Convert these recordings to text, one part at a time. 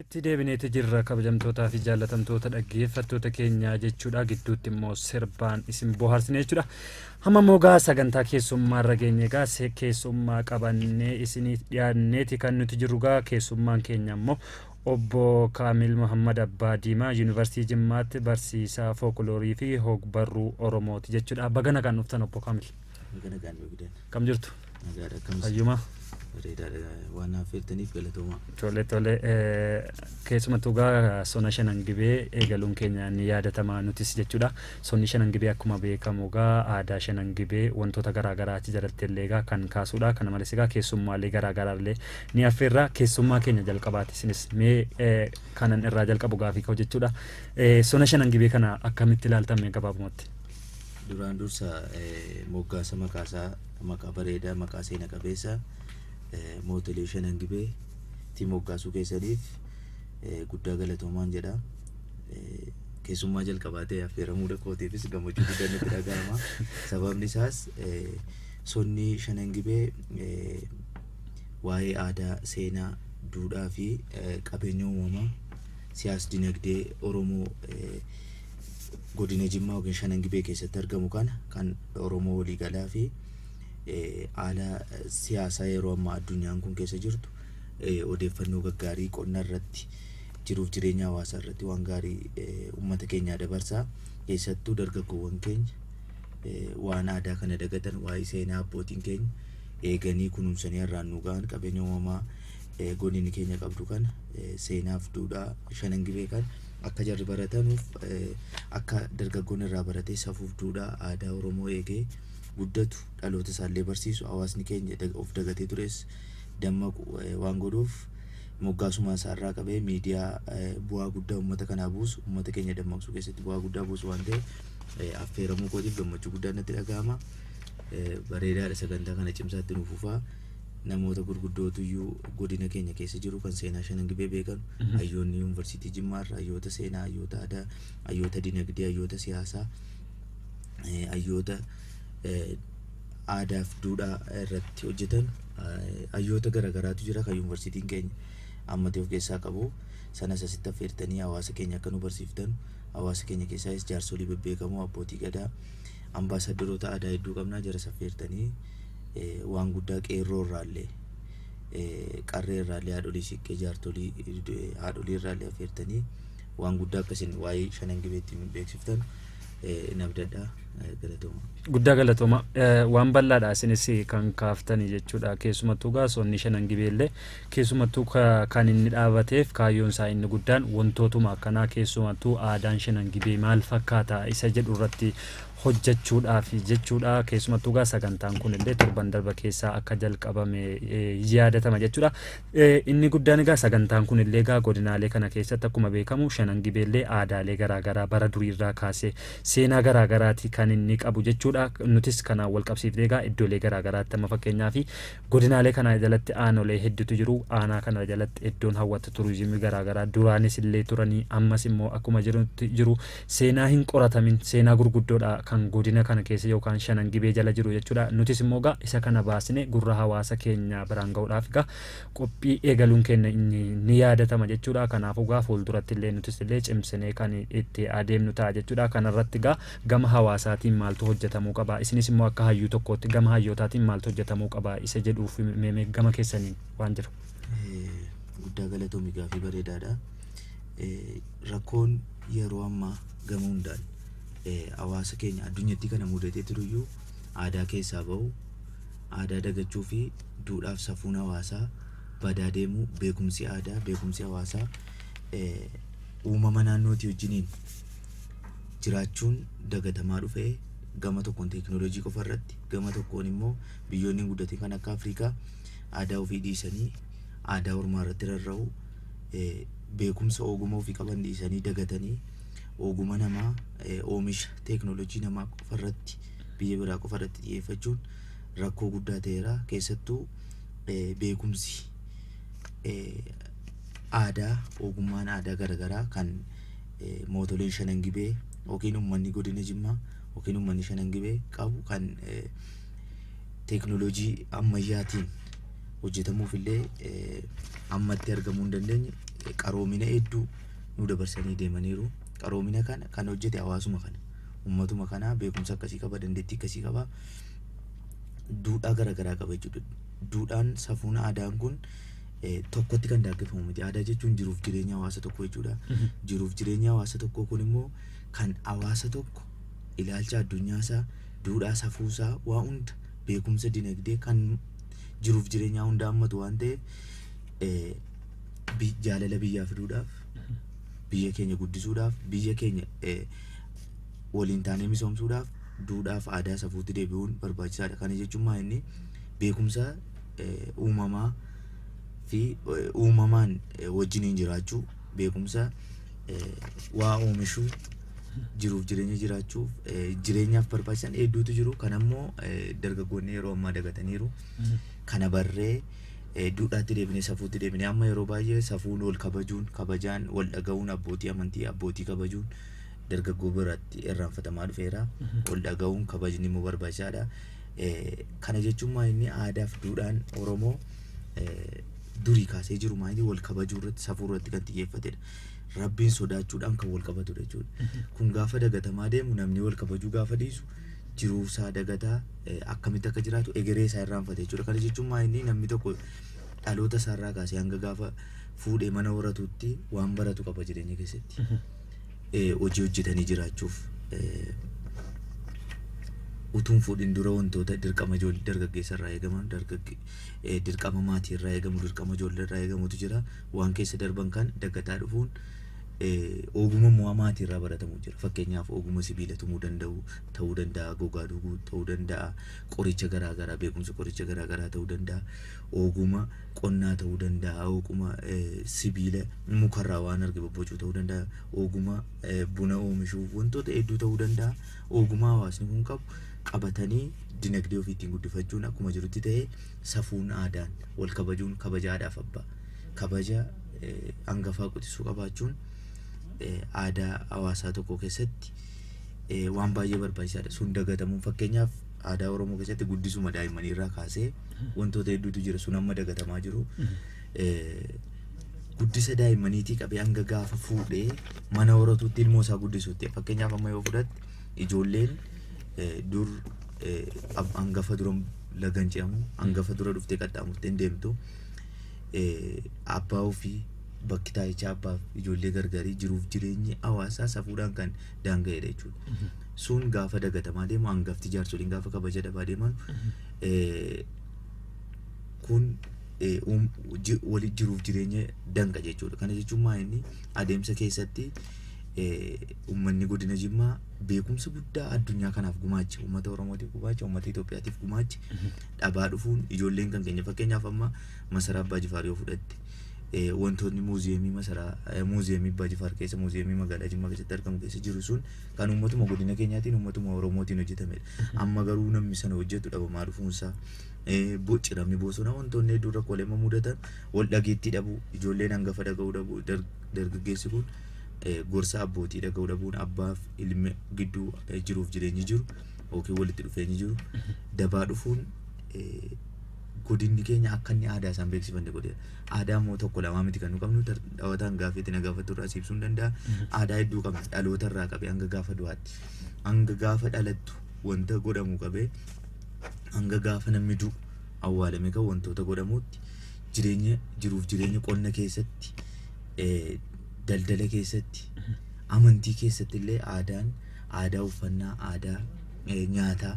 Itti deebineeti jirra, kabajamtootaa fi jaallatamtoota dhaggeeffattoota keenyaa jechuudha. Gidduutti immoo sirbaan isin bohaarsine jechuudha. Hamma immoo gaa sagantaa keessummaa irra geenye, gaa keessummaa qabannee isinii dhiyaanneeti kan nuti jirru. Gaa keessummaan keenya immoo obbo Kaamil Muhammad Abbaa Diimaa, Yuunivarsiitii Jimmaatti barsiisaa fookloorii fi hogbarruu Oromooti jechuudha. Baga nagaan dhuftan, obbo Kaamil. Baga nagaan nu eegdan. Kam jirtu? Nagaadha, akkam? Fayyuma? Bareedaadha. Waan naaf affeertaniif galatoomaa. Tole, keessumattuu gaa sona Shanan Gibee eegaluun keenya ni yaadatama nutis jechuudha. Sonni Shanan Gibee akkuma beekamu gaa aadaa Shanan Gibee wantoota garaagaraa achi jalatti illee gaa kan kaasudha. Kana malees egaa keessummaalee garaagaraa illee ni affeerra. Keessummaa keenya jalqabaati isinis. Mee kanan irraa jalqabu gaafii ka'u jechuudha. Sona Shanan Gibee kana akkamitti ilaaltan gabaabumatti? Duraan dursa moggaasa maqaasaa, maqaa bareedaa, maqaa seena qabeessa mootolee Shanan Gibee tti moggaasuu keessaniif guddaa galatoomaan jedha. Keessummaa jalqabaa ta'e affeeramuu kootiifis gammachuu guddaan natti dhaga'ama. Sababni isaas sonni Shanan Gibee waa'ee aadaa, seenaa, duudhaa fi qabeenya uumamaa siyaas dinagdee Oromoo godina Jimmaa yookiin Shanan Gibee keessatti argamu kana kan Oromoo waliigalaa fi haala siyaasaa yeroo ammaa addunyaan kun keessa jirtu odeeffannoo gaggaarii qonna irratti, jiruuf jireenya hawaasaa irratti waan gaarii uummata keenyaa dabarsaa. Keessattuu dargaggoowwan keenya waan aadaa kana dagatan, waa'ee seenaa abbootiin keenya eeganii kunuunsanii har'aan nu ga'an, qabeenya uumamaa godinni keenya qabdu kana, seenaaf duudhaa Shanan Gibee kana akka jarri baratanuuf, akka dargaggoon irraa baratee safuuf duudhaa aadaa Oromoo eegee guddatu, dhaloota isaallee barsiisu, hawaasni keenya of dagatee tures dammaqu waan godhuuf, moggaasuma isaarraa qabee miidiyaa bu'aa guddaa uummata kanaa buusu, uummata keenya dammaqsuu keessatti bu'aa guddaa buusu waan ta'eef, affeeramuu kootiif gammachuu guddaan natti dhaga'ama. Bareedaadha, sagantaa kana cimsaatti nuuf fufaa. Namoota gurguddootu iyyuu godina keenya keessa jiru kan seenaa Shanan Gibee beekan, hayyoonni yuunivarsiitii Jimmaarra, hayyoota seenaa, hayyoota aadaa, hayyoota dinagdee, hayyoota siyaasaa, hayyoota aadaaf duudhaa irratti hojjetan, hayyoota garaagaraatu jira kan yuunivarsiitiin keenya hammatee of keessaa qabu. Sanas asitti affeertanii hawaasa keenya akka nu barsiiftan, hawaasa keenya keessaayis jaarsolii bebbeekamoo, abbootii gadaa, ambaasaddaroota aadaa hedduu qabnaa, jara affeertanii waan guddaa qeerroo irraallee, qarree irraallee, haadholii siiqqee, jaartolii haadholii irraallee affeertanii waan guddaa akkasin waa'ee Shanan Gibeetti nu beeksiftan nabdadha. Galatooma. Guddaa galatooma. Waan bal'aadha isinis kan kaaftanii jechuudha. Keessumattuu gaa sonni Shanan Gibeellee keessumattuu kan inni dhaabateef kaayyoon isaa inni guddaan wantootuma akkanaa, keessumattuu aadaan Shanan Gibee maal fakkaata isa jedhu irratti hojjechuudhaaf jechuudha. Keessumattuu gaa sagantaan kun illee torban darba keessaa akka jalqabame yaadatama jechuudha. Inni guddaan egaa sagantaan kun illee egaa godinaalee kana keessatti akkuma beekamu Shanan Gibeellee aadaalee garaagaraa bara duriirraa kaasee seenaa garaagaraati kan inni qabu jechuudha. Nutis kanaan wal qabsiifnee egaa iddoolee garaagaraatti, amma fakkeenyaaf godinaalee kana jalatti aanolee hedduutu jiru. Aanaa kana jalatti iddoon hawwata turizimii garaagaraa duraanis illee turanii ammas immoo akkuma jirutti jiru. Seenaa hin qoratamin, seenaa gurguddoodha kan godina kana keessa yookaan Shanan Gibee jala jiru jechuudha. Nutis immoo egaa isa kana baasne gurra hawaasa keenya biraan ga'uudhaaf egaa qophii eegaluun keenya ni yaadatama jechuudha. Kanaafuu egaa fuulduratti illee nutis illee cimsinee kan itti adeemnu ta'a jechuudha. Kanarratti egaa gama hawaasaatiin maaltu hojjetamuu qaba? Isinis immoo akka hayyuu tokkootti gama hayyootaatiin maaltu hojjetamuu qaba isa jedhuuf meemee gama keessaniin waan jiru. Guddaa galatoomi, gaafii bareedaadha. Rakkoon yeroo ammaa gama hundaan hawaasa keenya addunyatti kana mudatee turuyyuu aadaa keessaa bahu, aadaa dagachuu fi duudhaaf safuun hawaasaa badaa deemuu, beekumsi aadaa, beekumsi hawaasaa uumama naannootii wajjiniin jiraachuun dagatamaa dhufee, gama tokkoon teekinooloojii qofa irratti, gama tokkoon immoo biyyoonni guddate kan akka Afrikaa aadaa ofii dhiisanii aadaa ormaa irratti rarra'u, beekumsa ogummaa ofii qaban dhiisanii dagatanii ogummaa namaa, oomisha teekinooloojii namaa qofa irratti, biyya biraa qofa irratti xiyyeeffachuun rakkoo guddaa ta'eera. Keessattuu beekumsi aadaa, ogummaan aadaa garaagaraa kan mootoleen Shanan Gibee yookiin uummanni godina Jimmaa yookiin uummanni Shanan Gibee qabu kan teekinooloojii ammayyaatiin hojjetamuuf illee ammatti argamuu hin dandeenye. Qaroomina hedduu nu dabarsanii deemaniiru. Qaroomina kana kan hojjete hawaasuma kana. Uummatuma kana beekumsa akkasii qaba, dandeettii akkasii qaba. Duudhaa garaagaraa qaba jechuudha. Duudhaan safuun aadaan kun tokkotti kan daangeffamu miti. Aadaa jechuun jiruuf jireenya hawaasa tokkoo jechuudha. Jiruuf jireenya hawaasa tokkoo kun immoo kan hawaasa tokko ilaalcha addunyaasaa, duudhaa safuusaa, waa hunda beekumsa dinagdee kan jiruuf jireenyaa hunda hammatu waan ta'eef jaalala biyyaa fiduudhaaf, biyya keenya guddisuudhaaf, biyya keenya waliin taanee misoomsuudhaaf duudhaaf aadaa safuutti deebi'uun barbaachisaadha. Kana jechuun maal inni beekumsa uumamaa fi uumamaan wajjiniin jiraachuu, beekumsa waa oomishuu, jiruuf jireenya jiraachuuf jireenyaaf barbaachisan hedduutu jiru. Kan ammoo dargaggoonni yeroo ammaa dagataniiru. Kana barree duudhaatti deebinee safuutti deebinee amma yeroo baay'ee safuun wal kabajuun, kabajaan wal dhaga'uun, abbootii amantii abbootii kabajuun dargaggoo biratti irraanfatamaa dhufeera. Wal dhaga'uun kabajni immoo barbaachisaadha. Kana jechuun maal inni aadaaf duudhaan Oromoo durii kaasee jiru maal inni wal kabajuu irratti safuu irratti kan xiyyeeffatedha. Rabbiin sodaachuudhaan kan wal qabatudha jechuudha. Kun gaafa dagatamaa deemu namni wal kabajuu gaafa dhiisu jiruu isaa dagataa akkamitti akka jiraatu egeree isaa irraanfate jechuudha. Kana jechuun maal inni namni tokko dhaloota isaarraa kaasee hanga gaafa fuudhee mana horatutti waan baratu qaba jireenya keessatti. Hojii hojjetanii jiraachuuf utuun fuudhin dura wantoota dirqama ijoollee dargaggeessa irraa eegaman dirqama maatii irraa eegamu dirqama ijoollee irraa eegamutu jira. Waan keessa darban kan dagataa dhufuun ogummaa immoo maatii irraa baratamu jira. Fakkeenyaaf ogummaa sibiila tumuu danda'u ta'uu danda'a, gogaa dhuguu ta'uu danda'a, qoricha garaagaraa beekumsa qoricha garaagaraa ta'uu danda'a, ogummaa qonnaa ta'uu danda'a, ogummaa sibiila mukarraa waan arge bobbocuu ta'uu danda'a, ogummaa buna oomishuu wantoota hedduu ta'uu danda'a. Ogummaa hawaasni kun qabu qabatanii dinagdee ofii ittiin guddifachuun akkuma jirutti ta'ee safuun aadaan wal kabajuun kabajaadhaaf abbaa kabaja hangafaa quxisuu qabaachuun aadaa hawaasaa tokko keessatti waan baay'ee barbaachisaadha. Sun dagatamuun fakkeenyaaf aadaa Oromoo keessatti guddisuma daa'immanii irraa kaasee wantoota hedduutu jira. Sun amma dagatamaa jiru. Guddisa daa'immaniitii qabee hanga gaafa fuudhee mana horatutti ilmoo isaa guddisuutti fakkeenyaaf amma yoo fudhatte ijoolleen dur hangafa dura lagan ce'amu hangafa dura dhuftee qaxxaamurtee hin deemtu abbaa ofii bakki taa'ichaa abbaaf ijoollee gargaarii jiruuf jireenyi hawaasaa safuudhaan kan daanga'edha jechuudha. Sun gaafa dagatamaa deemu hangafti jaarsoliin gaafa kabaja dhabaa deeman kun wali jiruuf jireenya danqa jechuudha. Kana jechuun maal inni adeemsa keessatti uummanni godina Jimmaa beekumsa guddaa addunyaa kanaaf gumaache, uummata Oromootiif gumaache, uummata Itoophiyaatiif gumaache dhabaa dhufuun ijoolleen kan keenya fakkeenyaaf amma masaraa Abbaa Jifaar yoo fudhatte wantoonni muuziyeemii masaraa muuziyeemii Abbaa Jifaar keessa muuziyeemii magaalaa Jimmaa keessatti argamu keessa jiru sun kan uummatuma godina keenyaatiin uummatuma Oromootiin hojjetamedha. Amma garuu namni sana hojjetu dhabamaa dhufuunsaa ciramni bosonaa wantoonni hedduun rakkoolee amma mudatan wal dhageettii dhabuu ijoolleen hangafa dhaga'uu dhabuu dargaggeessi kun gorsa abbootii dhaga'uu dhabuun abbaaf ilma gidduu jiruuf jireenyi jiru yookiin walitti dhufeenyi jiru dabaa dhufuun godinni keenya akka inni aadaa isaan beeksifanne godheera. Aadaa immoo tokko lamaa miti kan nu qabnu dhawataan gaaffii itti na gaafattu irraa siibsuu hin danda'a. Aadaa hedduu qabna dhaloota irraa qabee hanga gaafa du'aatti hanga gaafa dhalattu wanta godhamu qabee hanga gaafa namni du'u awwaalame kan wantoota godhamutti jireenya jiruuf jireenya qonna keessatti daldala keessatti amantii keessatti illee aadaan aadaa uffannaa aadaa nyaataa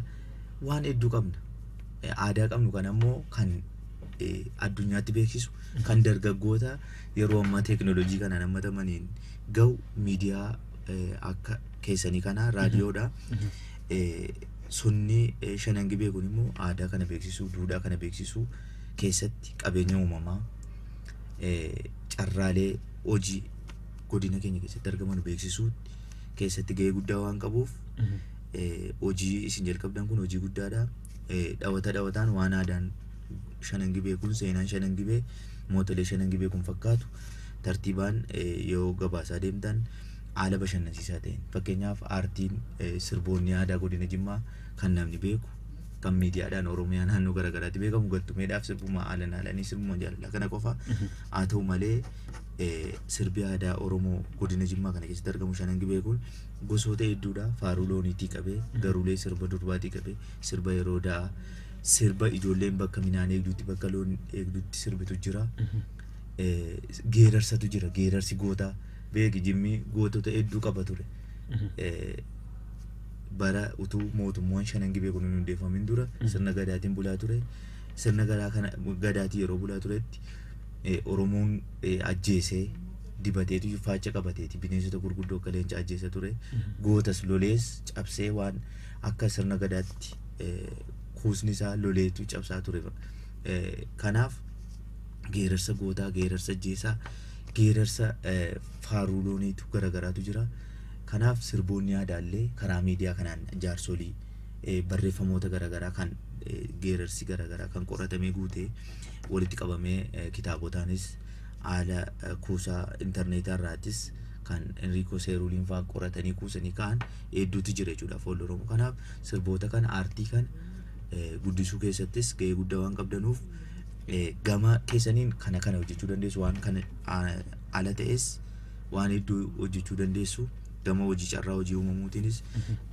waan hedduu qabna. Aadaa qabnu kan ammoo kan addunyaatti beeksisu kan dargaggoota yeroo ammaa teekinooloojii kanaan hammatamaniin gahu miidiyaa akka keessanii kana raadiyoodha. Sunni shanan gibee kun immoo aadaa kana beeksisuu, duudhaa kana beeksisuu keessatti qabeenya uumamaa carraalee hojii godina keenya keessatti argaman beeksisuu keessatti gahee guddaa waan qabuuf hojii isin jalqabdan kun hojii guddaadha. Dhawata dhawataan waan aadaan shanan gibee kun seenaan shanan gibee mootolee shanan gibee kun fakkaatu tartiibaan yoo gabaasaa deemtan haala bashannansiisaa ta'een fakkeenyaaf aartiin sirboonni aadaa godina Jimmaa kan namni beeku kan miidiyaadhaan Oromiyaa naannoo garaagaraatti beekamu gattumeedhaaf sirbuma haalan haalanii sirbuma jaalalaa kana qofa haa ta'u malee Sirbi aadaa Oromoo godina Jimmaa kana keessatti argamu Shanan Gibee kun gosoota hedduudha. Faaruu looniitii qabee, garuulee sirba durbaatii qabee, sirba yeroo da'aa, sirba ijoolleen bakka midhaan eegduutti, bakka loon eegduutti sirbitu jira. Geerarsatu jira. Geerarsi gootaa beeki Jimmi gootota hedduu qaba ture. Bara utuu mootummaan Shanan Gibee kun hin hundeeffamin dura sirna gadaatiin bulaa ture. Sirna gadaa kana gadaatiin yeroo bulaa turetti Oromoon ajjeesee dibateetu faacha qabateeti bineensota gurguddoo akka leenca ajjeesa ture. Gootas lolees cabsee waan akka sirna gadaatti kuusni isaa loleetu cabsaa ture. Kanaaf geerarsa gootaa, geerarsa ajjeesaa, geerarsa faaruu looniitu garagaraatu jira. Kanaaf sirboonni aadaallee karaa miidiyaa kanaan jaarsolii barreeffamoota garagaraa kan geerarsi garagaraa kan qoratamee guutee walitti qabamee, kitaabotaanis haala kuusaa intarneetaa irraatis kan Enrico Seeruliin fa'aa qoratanii kuusanii ka'an hedduutu jira jechuudha Afoola Oromoo. Kanaaf sirboota kana, aartii kana guddisuu keessattis gahee guddaa waan qabdanuuf gama keessaniin kana kana hojjechuu dandeessu. Waan kana ala ta'es waan hedduu hojjechuu dandeessu. Gama hojii carraa hojii uumamuutiinis,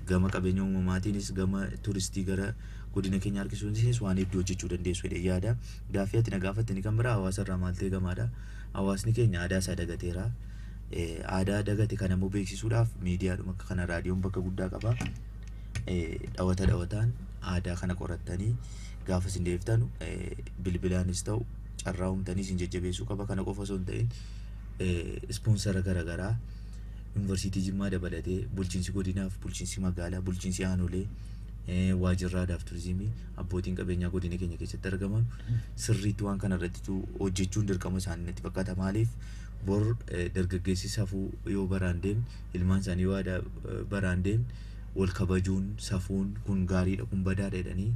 gama qabeenya uumamaatiinis, gama turistii gara godina keenya harkisuutiinis waan hedduu hojjechuu dandeessu jedhee yaada. Gaaffii ati na gaafatte ni kan biraa hawaasa irraa maal ta'e gamaadha. Hawaasni keenya aadaa isaa dagateera. Aadaa dagate kana immoo beeksisuudhaaf miidiyaadhuma akka kana raadiyoon bakka guddaa qaba. Dhawata dhawataan aadaa kana qorattanii gaafa isin deebiftanu bilbilaanis ta'u carraa uumtanii isin jajjabeessuu qaba. Kana qofa osoo hin ta'in ispoonsara garaagaraa Yuunivarsiitii Jimmaa dabalatee bulchiinsi godinaaf bulchiinsi magaalaa, bulchiinsi aanolee, waajjirri aadaaf turizimii, abbootiin qabeenyaa godina keenya keessatti argaman sirriitti waan kana irratti hojjechuun dirqama isaanii natti fakkaata. Maaliif, bor dargaggeessi safuu yoo baraan deemne, ilmaan isaanii yoo aadaa baraan deemne, wal kabajuun, safuun kun gaariidha, kun badaadha jedhanii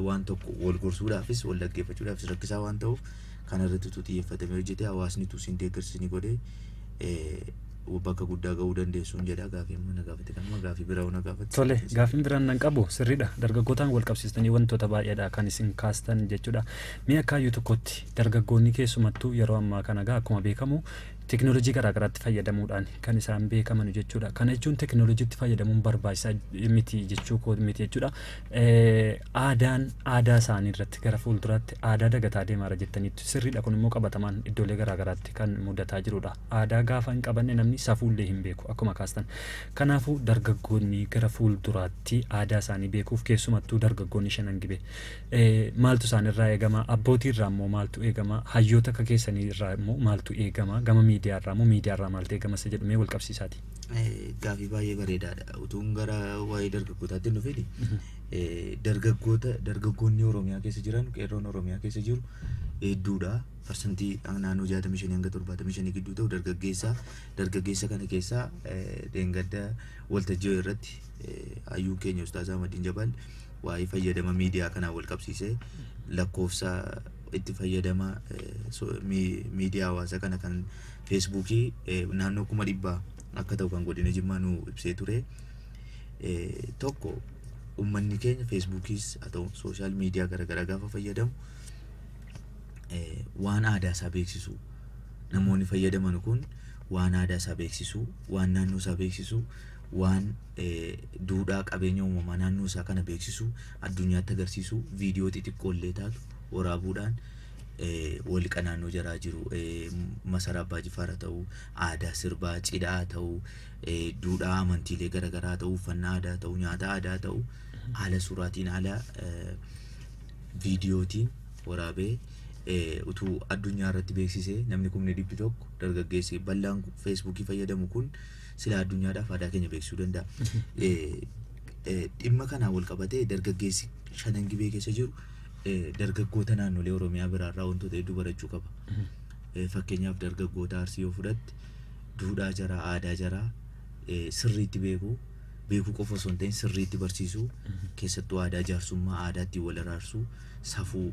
waan tokko wal gorsuudhaafis wal dhaggeeffachuudhaafis rakkisaa waan ta'uuf, kana irratti utuu xiyyeeffatamee hojjete, hawaasni utuu isin deeggarsi godhee bakka guddaa ga'uu dandeessuun jedha. Gaafii immoo na gaafate kanuma, gaafii biraa na gaafate. Tole, gaafiin biraan nan qabu sirriidha. Dargaggootaan wal qabsiistanii wantoota baay'eedha kan isin kaastan jechuudha. Mi'a kaayyoo tokkotti dargaggoonni keessumattuu yeroo ammaa kana gaa akkuma beekamu teekinooloojii garaa garaatti fayyadamuudhaan kan isaan beekaman jechuudha. Kana jechuun teekinooloojiitti fayyadamuun barbaachisaa miti jechuu koo miti jechuudha. Aadaan aadaa isaanii irratti gara fuulduraatti aadaa dagataa deemaara jettaniitu sirriidha. Kun immoo qabatamaan iddoolee garaa garaatti kan mudataa jirudha. Aadaa gaafa hin qabanne namni safuullee hin beeku akkuma kaastan. Kanaafuu dargaggoonni gara fuulduraatti aadaa isaanii beekuuf, keessumattuu dargaggoonni Shanan Gibee, maaltu isaan irraa eegama? Abbootii irraa immoo maaltu eegama? Hayyoota akka keessanii irraa immoo maaltu eegama? Gama miidiyaa irraa immoo miidiyaa irraa maaltu eegama isa jedhu mee wal qabsiisaati. Gaafii baay'ee bareedaadha. Utuun gara waa'ee dargaggootaatti hin dhufin, dargaggoota dargaggoonni Oromiyaa keessa jiran, qeerroon Oromiyaa keessa jiru hedduudha. Parsantii naannoo 65 hanga 75 gidduu ta'u dargaggeessa. Dargaggeessa kana keessaa dheengadda waltajjii irratti hayyuun keenya Ustaaz Ahmadiin Jabal waa'ee fayyadama miidiyaa kanaan wal qabsiisee lakkoofsa itti fayyadama miidiyaa hawaasaa kana kan Feesbuukii naannoo 100,000 akka ta'u kan godina Jimmaa nu ibsee ture. Tokko, uummanni keenya Feesbuukiis haa ta'u social media garaagaraa gaafa fayyadamu waan aadaa isaa beeksisu, namoonni fayyadaman kun waan aadaa isaa beeksisu, waan naannoo isaa beeksisu, waan duudhaa qabeenya uumamaa naannoo isaa kana beeksisu, addunyaatti agarsiisu, viidiyoo xixiqqoo illee taatu waraabuudhaan walqa naannoo jaraa jiru, masaraa Abbaa Jifaar haa ta'u, aadaa sirbaa cidhaa haa ta'u, duudhaa amantiilee garaagaraa haa ta'u, uffannaa aadaa haa ta'u, nyaata aadaa haa ta'u, haala suuraatiin, haala viidiyootiin waraabee utuu addunyaa irratti beeksisee, namni 100,000, dargaggeessi bal'aan Feesbuukii fayyadamu kun sila addunyaadhaaf aadaa keenya beeksisuu danda'a. Dhimma kanaan wal qabatee dargaggeessi Shanan Gibee keessa jiru dargaggoota naannolee Oromiyaa biraarraa wantoota hedduu barachuu qaba. Fakkeenyaaf dargaggoota Arsii yoo fudhatte, duudhaa jaraa, aadaa jaraa sirriitti beeku, beekuu qofa osoo hin ta'in sirriitti barsiisuu, keessattuu aadaa jaarsummaa, aadaa ittiin wal araarsuu, safuu,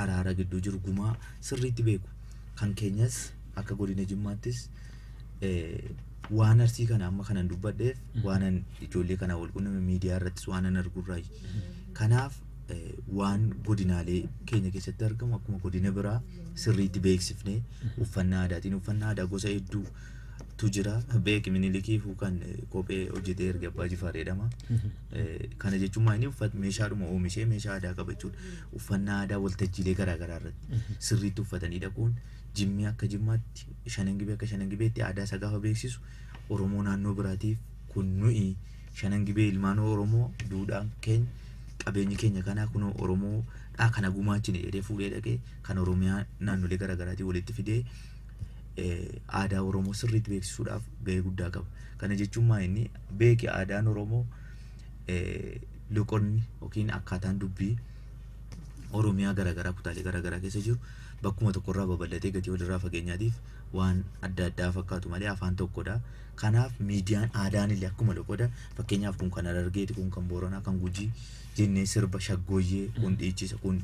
araara gidduu jiru, gumaa sirriitti beeku. Kan keenyas akka godina Jimmaattis waan Arsii kana amma kanan dubbadheef waanan ijoollee kanaa wal qunname, miidiyaa irrattis waanan argurraayi. Kanaaf waan godinaalee keenya keessatti argamu akkuma godina biraa sirriitti beeksifnee uffannaa aadaatiin, uffannaa aadaa gosa hedduutu jira. Beeki, Minilikiifuu kan kophee hojjetee erga Abbaa Jifaar jedhama. Kana jechuun maal, inni meeshaadhuma oomishee meeshaa aadaa qaba jechuudha. Uffannaa aadaa waltajjiilee garaagaraa irratti sirriitti uffatanii dhaquun, Jimmi akka Jimmaatti, Shanan Gibee akka Shanan Gibeetti aadaa isaa gaafa beeksisu, Oromoo naannoo biraatiif kun nuyi Shanan Gibee, ilmaan Oromoo, duudhaan keenya, qabeenyi keenya kanaa kun Oromoo dhaa kana gumaachine jedhee fuudhee dhaqee kan Oromiyaa naannolee garaagaraatiin walitti fidee aadaa Oromoo sirriitti beeksisuudhaaf gahee guddaa qaba. Kana jechuun maa, inni beeki, aadaan Oromoo, loqonni yookiin akkaataan dubbii Oromiyaa garaagaraa kutaalee garaagaraa keessa jiru bakkuma tokkorraa babal'atee gatii walirraa fageenyaatiif waan adda addaa fakkaatu malee afaan tokkodha. Kanaaf miidiyaan aadaan illee akkuma loqoda, fakkeenyaaf kun kan Harargeeti, kun kan Booranaa, kan Gujii jennee sirba shaggooyyee, kun dhiichisa, kun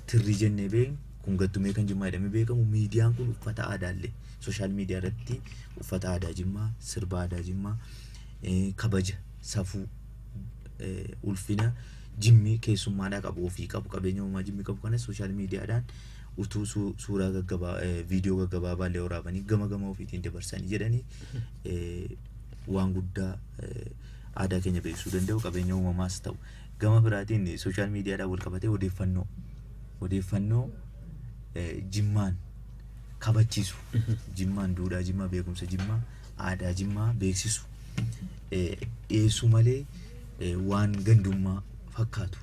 tirrii jennee beeknu, kun gattumee kan Jimmaa jedhamee beekamu, miidiyaan kun uffata aadaallee social media irratti uffata aadaa Jimmaa, sirba aadaa Jimmaa, kabaja, safuu, ulfina Jimmi keessummaadhaa qabu, ofii qabu, qabeenya uumamaa Jimmi qabu kanas social mediadhaan utuu suuraa gaggabaa, viidiyoo gaggabaabaa illee waraabanii gama gama ofiitiin dabarsanii jedhanii waan guddaa aadaa keenya beeksisuu danda'u, qabeenya uumamaas ta'u. Gama biraatiin social mediadhaan wal qabatee odeeffannoo Jimmaan kabachiisu, Jimmaan duudhaa Jimmaa, beekumsa Jimmaa, aadaa Jimmaa beeksisu dhiyeessuu malee waan gandummaa fakkaatu,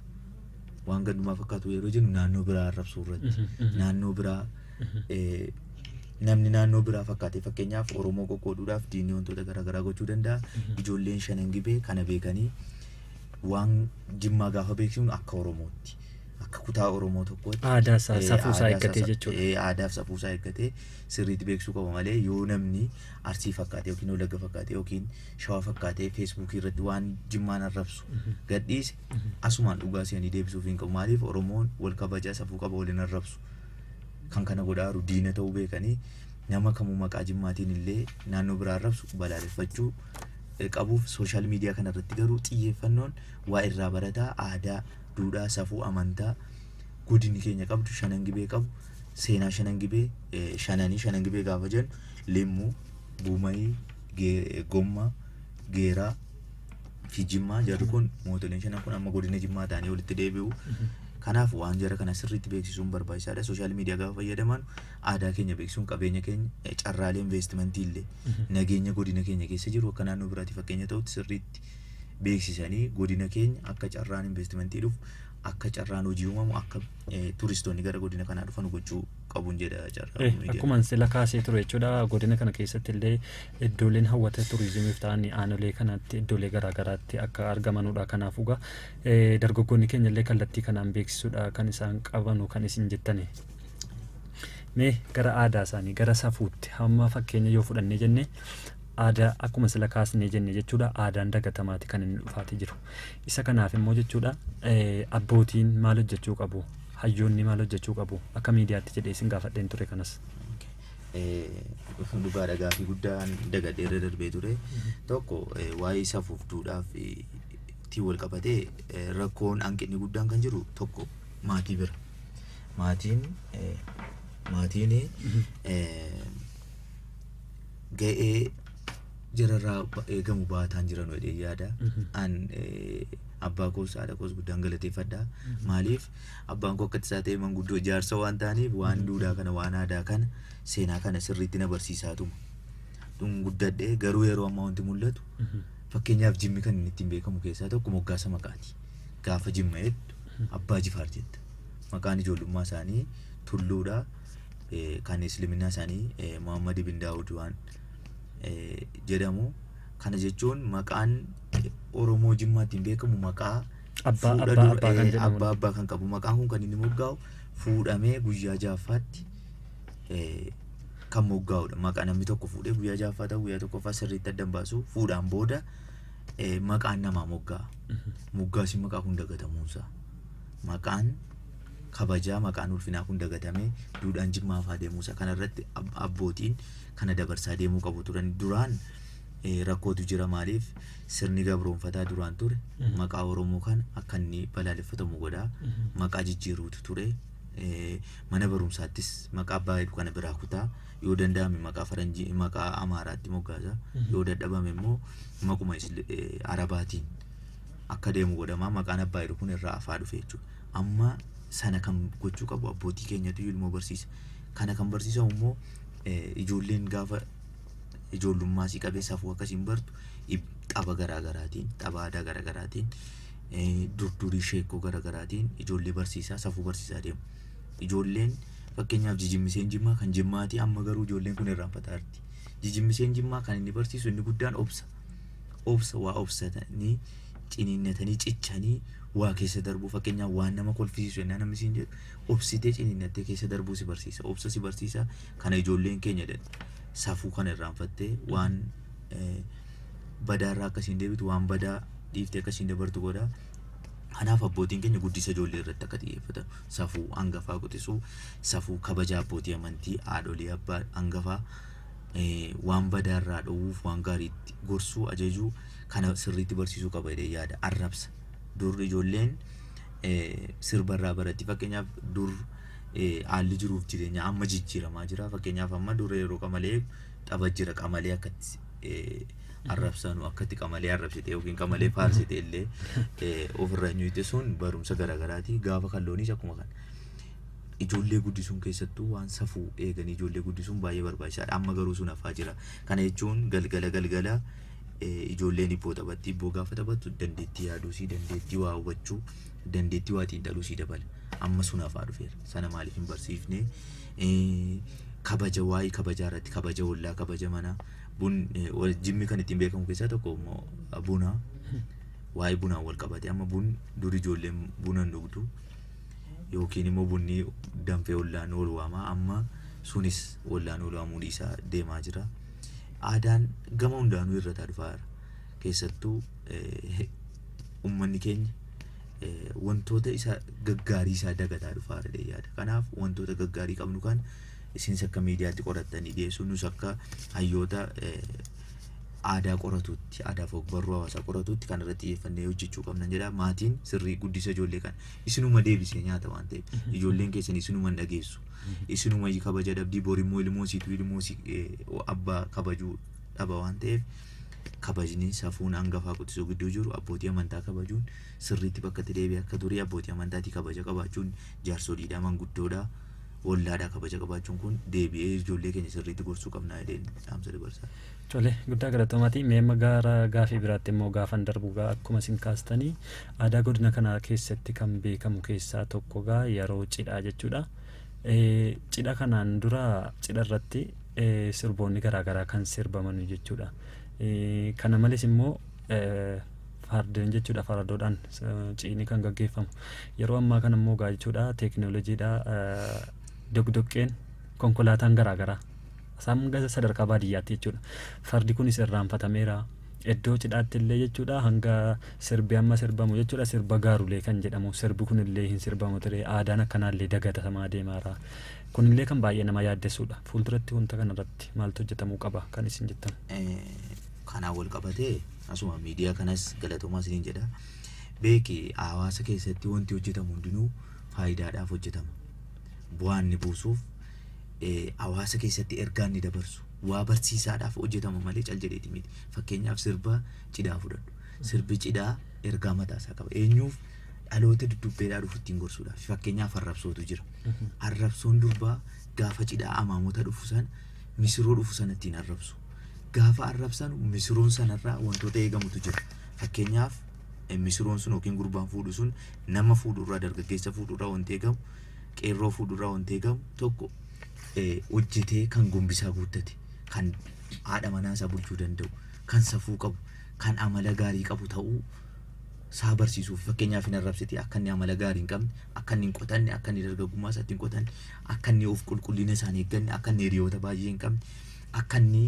waan gandummaa fakkaatu yeroo jennu naannoo biraa arrabsuu irratti, naannoo biraa, namni naannoo biraa fakkaate, fakkeenyaaf Oromoo qoqqooduudhaaf diinni wantoota garaagaraa gochuu danda'a. Ijoolleen Shanan Gibee kana beekanii waan Jimmaa gaafa beeksifnu akka Oromootti, akka kutaa Oromoo tokkootti Aadaa isaa, safuu isaa eeggatee jechuudha. Aadaa fi safuu isaa eeggatee sirriitti beeksisuu qaba malee yoo namni Arsii fakkaate yookiin Wallagga fakkaate yookiin Shawaa fakkaate Feesbuukii irratti waan Jimmaan arrabsu gadhiise asumaan dhugaa se'anii deebisuuf hin qabu. Maaliif? Oromoon wal kabajaa, safuu qaba, waliin arrabsu. Kan kana godhaa jiru diina ta'uu beekanii nama kamuu maqaa Jimmaatiin illee naannoo biraa arrabsu balaaleffachuu qabuuf. Social media kana irratti garuu xiyyeeffannoon waa irraa barataa, aadaa, duudhaa, safuu, amantaa godinni keenya qabdu, Shanan Gibee qabu, seenaa Shanan Gibee, shananii Shanan Gibee gaafa jennu Limmuu, Guumayii, Gommaa, Geeraa fi Jimmaa, jarri kun mootoleen shanan kun amma godina Jimmaa ta'anii walitti deebi'u. Kanaaf waan jara kana sirriitti beeksisuun barbaachisaadha. Social media gaafa fayyadaman aadaa keenya beeksisuun, qabeenya keenya, carraalee investimentii illee, nageenya godina keenya keessa jiru akka naannoo biraatti fakkeenya ta'utti sirriitti beeksisanii godina keenya akka carraan investimentii dhufu, akka carraan hojii uumamu, akka turistoonni gara godina kanaa dhufan gochuu qabuun jedha carraa miidiyaa. Akkuma sila kaasee ture jechuudha, godina kana keessatti illee iddooleen hawwata turizimiif ta'an aanolee kanatti iddoolee garaagaraatti akka argamanudha. Kanaafuu egaa dargaggoonni keenya illee kallattii kanaan beeksisuudha kan isaan qabanu kan isin jettani. Mee gara aadaa isaanii, gara safuutti hamma fakkeenya yoo fudhannee jenne, aadaa akkuma sila kaasnee jenne jechuudha, aadaan dagatamaati kan inni dhufaati jiru. Isa kanaaf immoo jechuudha abbootiin maal hojjechuu qabu? Hayyoonni maal hojjechuu qabu? Akka miidiyaatti jedhee isin gaafadheen ture kanas. Dhugaadha, gaafii guddaan dagadhee irra darbee ture. Tokko, waa'ee safuuf duudhaaf ittiin wal qabatee rakkoon hanqinni guddaan kan jiru tokko maatii bira. Maatiin ga'ee jararraa eegamu baataan jiran jedhee yaada. An abbaa koos haadha koos guddaan galateeffadha. Maaliif, abbaan koo akka isaa ta'e manguddoo jaarsa waan ta'aniif waan duudhaa kana, waan aadaa kana, seenaa kana sirriitti na barsiisaatuma. Tun guddadhee garuu yeroo ammaa wanti mul'atu, fakkeenyaaf Jimmi kan inni ittiin beekamu keessaa tokko moggaasa maqaati. Gaafa Jimma jettu Abbaa Jifaar jetta. Maqaan ijoollummaa isaanii Tulluudha. Kan Isliminnaa isaanii Muhammad ibn Daawud waan jedhamu. Kana jechuun maqaan Oromoo Jimmaa ittiin beekamu maqaa Abbaa fuudha abbaa dura abbaa kan jedhamudha. Abbaa abbaa kan qabu. Maqaan kun kan inni moggaa'u fuudhamee guyyaa ja'affaatti kan moggaa'udha. Maqaa namni tokko fuudhee guyyaa ja'affaa ta'u, guyyaa tokkoffaa sirriitti addan baasu, fuudhaan booda maqaan namaa moggaa'a. Moggaasni maqaa kun dagatamuunsaa. Maqaan kabajaa, maqaan ulfinaa kun dagatamee duudhaan Jimmaa fa'aa deemuusaa kanarratti abbootiin kana dabarsaa deemuu qabu turan. Duraan Rakkootu jira. Maaliif sirni gabroonfataa duraan ture maqaa Oromoo kana akka inni balaaleffatamu godhaa, maqaa jijjiiruutu ture. Mana barumsaattis maqaa abbaa hedduu kana biraa kutaa, yoo danda'ame maqaa faranjii, maqaa amaaraatti moggaasa, yoo dadhabame immoo maquma arabaatiin akka deemu godhamaa, maqaan abbaa hedduu kun irraa afaa dhufe jechuudha. Amma sana kan gochuu qabu abbootii keenyatu ilmoo barsiisa. Kana kan barsiisamu immoo ijoolleen gaafa ijoollummaa si qabee safuu akkasiin bartu tapha garaagaraatiin, tapha aadaa garaagaraatiin, durdurii sheekoo garaagaraatiin ijoollee barsiisaa, safuu barsiisaa deemu. Ijoolleen fakkeenyaaf jijimmiseen jimmaa kan jimmaati, amma garuu ijoolleen kun irraanfataa jirti. Jijimmiseen jimmaa kan inni barsiisu inni guddaan obsa. Obsa, waa obsatanii, ciniinnatanii, cichanii waa keessa darbuu. Fakkeenyaaf waan nama kolfisiisu yennaa namni siin jedhu obsitee ciniinnattee keessa darbuu si barsiisa. Obsa si barsiisa. Kana ijoolleen keenya safuu kana irraanfattee waan badaarraa akkasiin deebitu, waan badaa dhiiftee akkasiin dabartu godha. Kanaaf abbootiin keenya guddisa ijoollee irratti akka xiyyeeffatan, safuu hangafaa quxisuu, safuu kabaja abbootii amantii, haadholii, abbaa hangafaa waan badaarraa dhowwuuf, waan gaariitti gorsuu, ajajuu kana sirriitti barsiisuu qaba jedhee yaada. Arrabsa. Dur ijoolleen sirbarraa baratti. Fakkeenyaaf dur haalli jiruuf jireenya amma jijjiiramaa jira. Fakkeenyaaf amma dur yeroo qamalee tapha jira, qamalee akkatti arrabsanu, akkatti qamalee arrabsite yookiin qamalee faarsite illee ofirra nyuute, sun barumsa garaagaraati. Gaafa kan looniis akkuma kana. Ijoollee guddisuun keessattuu waan safuu eeganii ijoollee guddisuun baay'ee barbaachisaadha. Amma garuu sun hafaa jira. Kana jechuun galgala galgala ijoolleen hibboo taphatti. Hibboo gaafa taphattu dandeettii yaaduusii, dandeettii waa hubachuu, dandeettii waa xiinxaluusii dabala. Amma sun hafaa dhufeera. Sana maaliif hin barsiifne? Kabaja, waa'ee kabajaa irratti, kabaja ollaa, kabaja manaa. Bun jimmi kan ittiin beekamu keessaa tokko immoo buna. Waa'ee bunaan wal qabate, amma bun dur ijoolleen buna hin dhugdu. Yookiin immoo bunni danfee ollaan ol waama, amma sunis ollaan ol waamuu dhiisaa deemaa jira. Aadaan gama hundaanuu irrataa dhufaa jira. Keessattuu uummanni keenya wantoota isa gaggaarii isaa dagataa dhufaa jira jedhee yaada. Kanaaf wantoota gaggaarii qabnu kan isinis akka miidiyaatti qorattanii dhiyeessuu, nus akka hayyoota aadaa qoratuutti, aadaa fi ogbarruu hawaasaa qoratuutti kan irratti xiyyeeffannee hojjechuu qabnan jedha. Maatiin sirrii guddisa ijoollee kana isinuma deebisee nyaata waan ta'eef, ijoolleen keessan isinuma hin dhageessu. Isinuma kabaja dhabdii, borimmoo ilmoo siitu ilmoo si abbaa kabajuu dhaba waan ta'eef, kabajni safuun hangafaa quxisuu gidduu jiru, abbootii amantaa kabajuun sirriitti bakka itti deebi'e, akka durii abbootii amantaatii kabaja qabaachuun, jaarsoliidhaa, manguddoodhaa, ollaadhaa kabaja qabaachuun kun deebi'ee ijoollee keenya sirriitti gorsuu qabnaa jedheen dhaamsa dabarsaa. Tole, guddaa galatoomaati. Mee amma gara gaafii biraatti immoo gaafan darbu gaa, akkuma isin kaastanii aadaa godina kanaa keessatti kan beekamu keessaa tokko gaa yeroo cidhaa jechuudha. Cidha kanaan dura cidha irratti sirboonni garaagaraa kan sirbaman jechuudha. Kana malees immoo fardeen jechuudha, faradoodhaan ciini kan gaggeeffamu. Yeroo ammaa kana immoo gaa jechuudha teekinooloojiidha, doqdoqqeen, konkolaataan garaagaraa isaan hanga sadarkaa baadiyyaatti jechuudha. Fardi kunis irraanfatameera. Iddoo cidhaatti illee jechuudha hanga sirbi amma sirbamu jechuudha, sirba gaarulee kan jedhamu, sirbi kunillee hin sirbamu ture, aadaan akkanaallee dagatamaa deemaara. Kunillee kan baay'ee nama yaaddessuudha. Fuulduratti wanta kanarratti maaltu hojjetamuu qaba kan isin jettan? Kanaan wal qabatee asuma miidiyaa kanas galatoomaa isiniin jedha. Beeki, hawaasa keessatti wanti hojjetamu hundinuu faayidaadhaaf hojjetama. Bu'aan inni buusuuf, hawaasa keessatti ergaa inni dabarsu waa barsiisaadhaaf hojjetama malee cal jedheeti miti. Fakkeenyaaf sirba cidhaa fudhadhu. Sirbi cidhaa ergaa mataa isaa qaba. Eenyuuf? Dhaloota duddubbeedhaa dhufu ittiin gorsuudhaaf. Fakkeenyaaf arrabsootu jira. Arrabsoon durbaa gaafa cidhaa amaamota dhufu sana, misiroo dhufu sana ittiin arrabsu. Gaafa arrabsan misiroon sanarraa wantoota eegamutu jira. Fakkeenyaaf misiroon sun yookiin gurbaan fuudhu sun nama fuudhurraa, dargaggeessa fuudhurraa wanti eegamu, qeerroo fuudhurraa wanti eegamu tokko hojjetee kan gombisaa guuttate, kan haadha manaa isaa bulchuu danda'u, kan safuu qabu, kan amala gaarii qabu ta'uu isaa barsiisuuf. Fakkeenyaaf hin arrabsiti, akka inni amala gaarii hin qabne, akka inni hin qotanne, akka inni dargaggummaa isaatti hin qotanne, akka inni of qulqullina isaa hin eegganne, akka inni hiriyoota baay'ee hin qabne, akka inni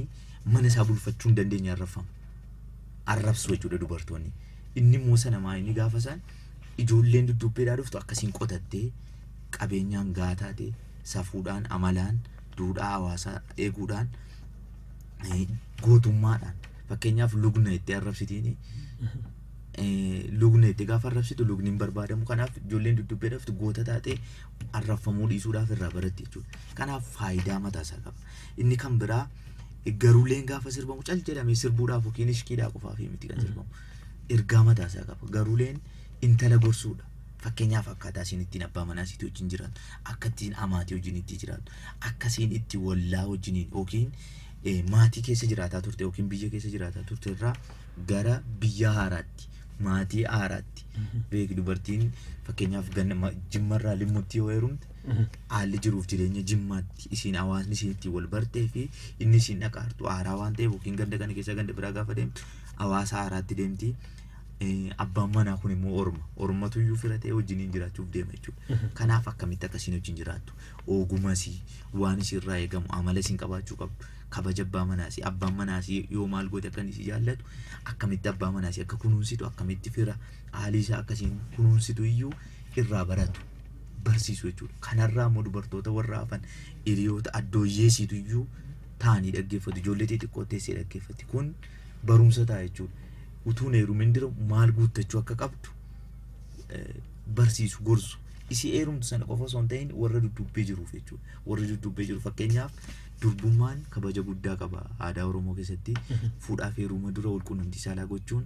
mana isaa bulfachuu hin dandeenye arrabfama. Arrabsu jechuudha dubartoonni. Inni immoo sana maa inni gaafa isaan ijoolleen duddubbeedhaa dhuftu akkasiin qotattee, qabeenyaan gahaa taate, safuudhaan, amalaan, duudhaa hawaasaa eeguudhaan, gootummaadhaan. Fakkeenyaaf lugna itti arrabsitiini. Lugna itti gaafa arrabsitu lugni hin barbaadamu. Kanaaf ijoolleen duddubbee dhaftu goota taatee arrabfamuu dhiisuudhaaf irraa baratti jechuudha. Kanaaf faayidaa mataasaa qaba. Inni kan biraa garuuleen gaafa sirbamu cal jedhamee sirbuudhaaf yookiin ishkiidhaa qofaaf miti kan sirbamu. Ergaa mataasaa qaba. Garuuleen intala gorsuudha. Fakkeenyaaf akkaataa isiin ittiin abbaa manaa isiitii wajjin jiraattu, akka ittiin amaatii wajjin itti jiraattu, akka isiin itti wallaa wajjiniin yookiin maatii keessa jiraataa turte yookiin biyya keessa jiraataa turte irraa gara biyya haaraatti, maatii haaraatti. Beeki, dubartiin fakkeenyaaf ganna Jimmarraa Limmutti yoo heerumte, haalli jiruuf jireenya Jimmaatti isiin hawaasni isiin ittiin wal bartee fi inni isiin dhaqaartu haaraa waan ta'eef, yookiin ganda kana keessa ganda biraa gaafa deemtu hawaasa haaraatti deemti. Abbaan manaa kun immoo orma. Ormatu iyyuu fira ta'ee wajjiniin jiraachuuf deema jechuudha. Kanaaf akkamitti akka isiin wajjin jiraattu, ogumasii, waan isiirraa eegamu, amala isiin qabaachuu qabdu, kabaja abbaa manaasii, abbaan manaasii yoo maal goote akka inni si jaallatu, akkamitti abbaa manaasii akka kunuunsitu, akkamitti fira haalii isaa akkasiin kunuunsitu iyyuu irraa baratu, barsiisu jechuudha. Kanarraa immoo dubartoota warra hafan, hiriyoota addooyyeesiitu iyyuu taa'anii dhaggeeffatu. Ijoollee xixiqqoo teessee dhaggeeffatti. Kun barumsa ta'a jechuudha. Utuu hin heerumin dura maal guuttachuu akka qabdu barsiisu, gorsu. Isii heerumtu sana qofa osoo hin ta'in warra duddubbee jiruuf jechuudha. Warri duddubbee jiru, fakkeenyaaf durbummaan kabaja guddaa qaba aadaa Oromoo keessatti. Fuudhaaf heeruma dura wal quunnamtii saalaa gochuun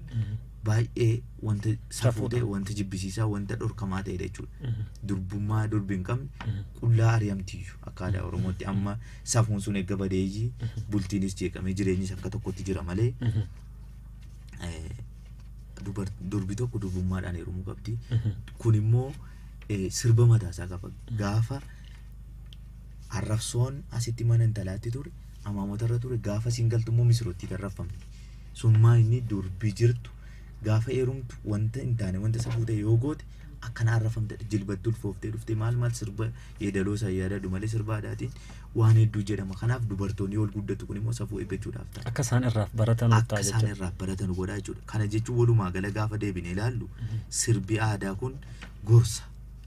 baay'ee wanta safuu ta'e, wanta jibbisiisaa, wanta dhorkamaa ta'edha jechuudha. Durbummaa durbi hin qabne qullaa ari'amtiyyuu akka aadaa Oromootti. Amma safuun sun eegga badeeyyii bultiinis jeeqamee jireenyis akka tokkotti jira malee, durbi tokko durbummaadhaan heerumuu qabdi. Kun immoo sirba mataasaa qaba. Gaafa arrabsoon asitti mana intalaatti ture, amaamota irra ture, gaafa isiin galtu immoo misirootti tarraffamti. Sun maa inni durbi jirtu gaafa heerumtu wanta hin taane, wanta safuu ta'e yoo goote akkana arrafamte, jilbatti ulfooftee dhuftee, maal maal, sirba yeedaloo isaa yaadadhu malee sirba aadaatiin waan hedduu jedhama. Kanaaf dubartoonni ol guddatu kun immoo safuu eeggachuudhaaf ta'a. Akka isaan irraaf baratan Akka ta'a isaan jechuudha. irraa baratan godhaa jechuudha. Kana jechuun walumaa gala gaafa deebine ilaallu, sirbi aadaa kun gorsa,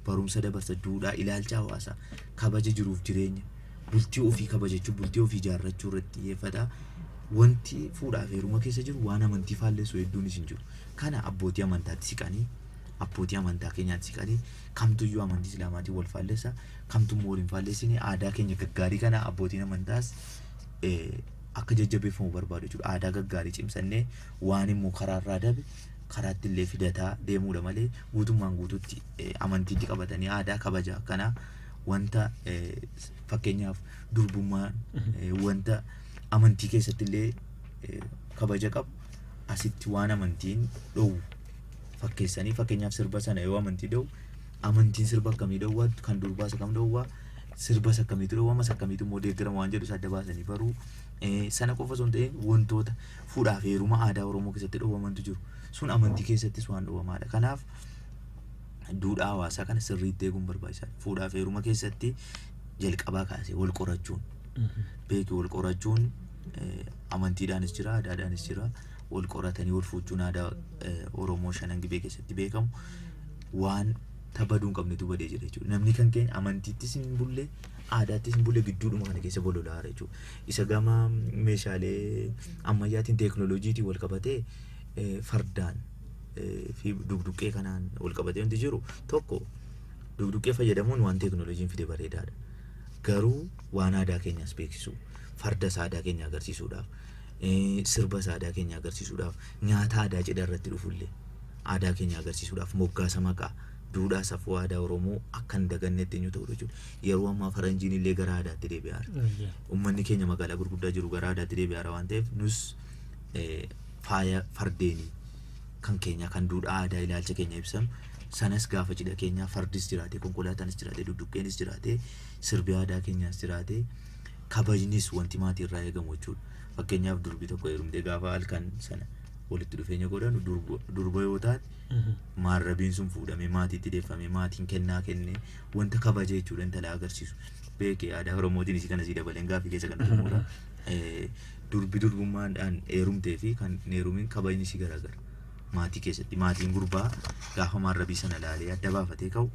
barumsa dabarsa, duudhaa, ilaalcha hawaasaa, kabaja jiruuf jireenya, bultii ofii kabajachuu, bultii ofii ijaarrachuu irratti xiyyeeffata. Wanti fuudhaaf heeruma keessa jiru waan amantii faallessu hedduunis hin jiru. Kana abbootii amantaatti siqanii, abbootii amantaa keenyaatti siqanii, kamtuyyuu amantii islaamaatiin wal faallessa, kamtummoo wal hin faallessine, aadaa keenya gaggaarii kana abbootiin amantaas akka jajjabeeffamu barbaadu jechuudha. Aadaa gaggaarii cimsannee waan immoo karaarraa dabe karaatti illee fidataa deemuudha malee, guutummaan guututti amantiitti qabatanii aadaa kabaja akkanaa wanta fakkeenyaaf durbummaan wanta amantii keessatti illee kabaja qabu asitti waan amantiin dhoowwu fakkeessanii, fakkeenyaaf sirba sana yoo amantii dhoowwu, amantiin sirba akkamii dhoowwaa, kan durbaas akkam dhoowwaa, sirbas akkamiitu dhoowwamas, akkamiitu immoo deeggarama waan jedhu adda baasanii baruu. Sana qofa osoo hin ta'in wantoota fuudhaaf heeruma aadaa Oromoo keessatti dhoowwamantu jiru. Sun amantii keessattis waan dhoowwamaadha. Kanaaf duudhaa hawaasaa kana sirriitti eeguun barbaachisaadha. Fuudhaaf heeruma keessatti jalqabaa kaasee wal qorachuun, beeki, wal qorachuun amantiidhaanis jira, aadaadhaanis jira. Wal qoratanii wal fuuchuun aadaa Oromoo Shanan Gibee keessatti beekamu waan baduu hin qabnetu badee jira jechuudha. Namni kan keenya amantiittis hin bulle, aadaattis hin bulle, gidduudhuma kana keessa bololaa jira jechuudha. Isa gama meeshaalee ammayyaatiin teekinooloojiitiin wal qabatee fardaan fi dugduqqee kanaan wal qabatee wanti jiru tokko, dugduqqee fayyadamuun waan teekinooloojiin fide bareedaadha. Garuu waan aadaa keenyas beeksisu, fardas aadaa keenya agarsiisuudhaaf, sirbas aadaa keenya agarsiisuudhaaf, nyaata aadaa cidha irratti dhufullee aadaa keenya agarsiisuudhaaf, moggaasa maqaa, duudhaa safuu aadaa Oromoo akka hin dagannetti eenyu ta'udha jechuudha. Yeroo ammaa faranjiin illee gara aadaatti deebi'aa jira. Uummanni keenya magaalaa gurguddaa jiru gara aadaatti deebi'aa jira waan ta'eef, nus faaya fardeenii kan keenya kan duudhaa aadaa ilaalcha keenya ibsanu sanas gaafa cidha keenyaa fardis jiraate, konkolaataanis jiraate, dudduqqeenis jiraate, sirbi aadaa keenyaas jiraate, kabajnis wanti maatii irraa eegamu jechuudha. Fakkeenyaaf durbi tokko heerumtee gaafa halkan sana walitti dhufeenya godhanu, durba yoo taate maarrabiin sun fuudhamee maatiitti deeffamee, maatiin kennaa kennee wanta kabaja jechuudha intala agarsiisu. Beekee, aadaa Oromootiin isii kana sii dabaleen gaaffii keessa kan xumura. Durbi durbummaadhaan heerumtee fi kan hin heerumin kabajni isii garaagara. Maatii keessatti maatiin gurbaa gaafa maarrabii sana laalee adda baafatee ka'u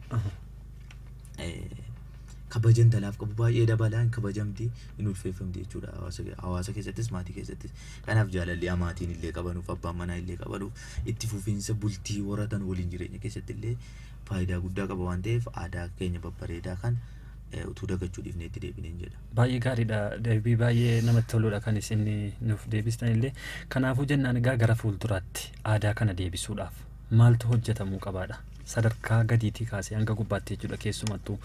Kabaja intalaaf qabu baay'ee dabalaa, hin kabajamti, hin ulfeeffamti jechuudha hawaasa keessattis, maatii keessattis. Kanaaf jaalalli amaatiin illee qabanuuf, abbaan manaa illee qabanuuf, itti fufiinsa bultii horatan waliin jireenya keessatti illee faayidaa guddaa qaba waan ta'eef, aadaa keenya babbareedaa kan utuu dagachuu dhiifnee itti deebineen jedha. Baay'ee gaariidha. Deebii baay'ee namatti toludha kan isin nuuf deebistan illee. Kanaafuu jennaan egaa gara fuulduraatti aadaa kana deebisuudhaaf maaltu hojjetamuu qabaadha? Sadarkaa gadiitii kaasee hanga gubbaatti jechuudha, keessumattuu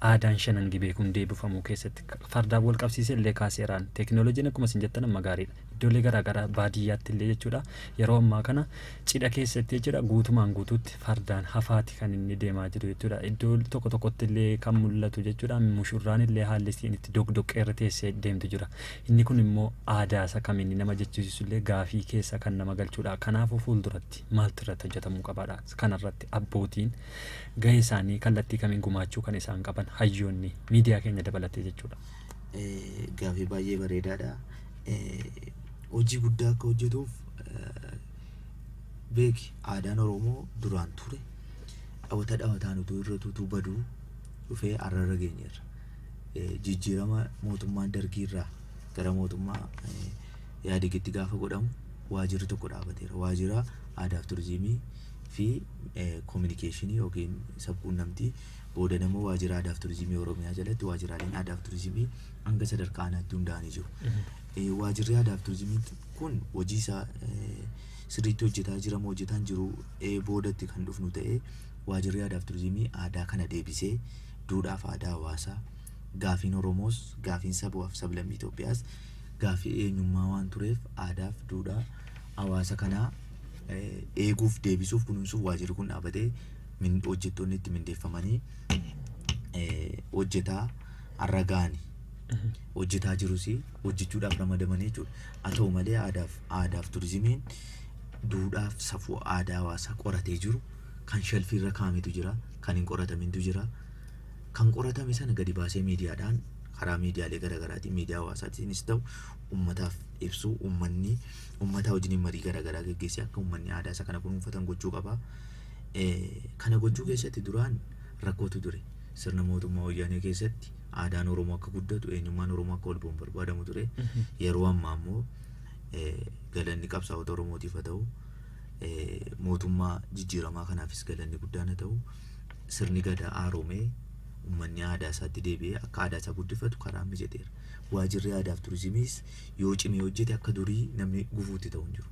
aadaan Shanan Gibee kun deebifamuu keessatti fardaan wal qabsiisee illee kaaseeraan teekinooloojiin akkuma isin jettan amma gaariidha. Iddoolee garaagaraa baadiyyaatti illee jechuudha, yeroo ammaa kana cidha keessatti jechuudha, guutumaan guutuutti fardaan hafaati kan inni deemaa jiru jechuudha. Iddoo tokko tokkotti illee kan mul'atu jechuudha, mushurraan illee haalli isiin itti doqdoqqee irra teessee deemtu jira. Inni kun immoo aadaa isa kamiin nama jechisiisu illee gaafii keessa kan nama galchuudha. Kanaafuu fuulduratti maaltu irratti hojjetamuu qabaadha? Kanarratti abbootiin gahee isaanii kallattii kamiin gumaachuu kan isaan qaban, hayyoonni miidiyaa keenya dabalatee jechuudha? Gaafii baay'ee bareedaadha. Hojii guddaa akka hojjetuuf, beeki, aadaan Oromoo duraan ture dhawata dhawataan utuu irra utuu baduu dhufee har'arra geenyeerra. Jijjiirama mootummaan Dargiirraa gara mootummaa Yaadigitti gaafa godhamu waajirri tokko dhaabateera. Waajjira aadaa fi turizimii fi koominikeeshinii yookiin sabquunnamtii, booda immoo Waajjira Aadaa fi Turizimii Oromiyaa jalatti waajjiraaleen aadaa fi turizimii hanga sadarkaa aanaatti hundaa'anii jiru. Waajjirri aadaa fi turizimii kun hojii isaa sirriitti hojjetaa jira moo hojjetaa hin jiru boodatti kan dhufnu ta'ee, waajjirri aadaa fi turizimii aadaa kana deebisee, duudhaa fi aadaa hawaasaa, gaafiin Oromoos, gaafiin sabaaf sablammii Itoophiyaas gaafii eenyummaa waan tureef, aadaa fi duudhaa hawaasa kanaa eeguuf, deebisuuf, kunuunsuuf waajjirri kun dhaabatee hojjettoonni itti mindeeffamanii hojjetaa har'a ga'anii hojjetaa jirus, hojjechuudhaaf ramadamanii jechuudha. Haa ta'u malee aadaaf turizimiin duudhaaf safuu aadaa hawaasaa qoratee jiru kan shelfiirra kaa'ametu jira, kan hin qoratamintu jira. Kan qoratame sana gadi baasee miidiyaadhaan, karaa miidiyaalee garaagaraatiin, miidiyaa hawaasaatiinis ta'u, uummataaf ibsuu, uummanni uummata wajjin marii garaagaraa geggeessee akka uummanni aadaa isa kana kunuunfatan gochuu qaba. Kana gochuu keessatti duraan rakkootu ture. Sirna mootummaa Wayyaanee keessatti aadaan Oromoo akka guddatu, eenyummaan Oromoo akka ol ba'u barbaadamu ture. Yeroo ammaa immoo galanni qabsaa'ota Oromootiif haa ta'u, mootummaa jijjiiramaa kanaafis galanni guddaan haa ta'u, sirni Gadaa haaromee uummanni aadaa isaatti deebi'ee akka aadaa isaa guddifatu karaa mijateera. Waajjirri aadaa fi turizimiis yoo cimee hojjete akka durii namni gufuutti ta'u hin jiru.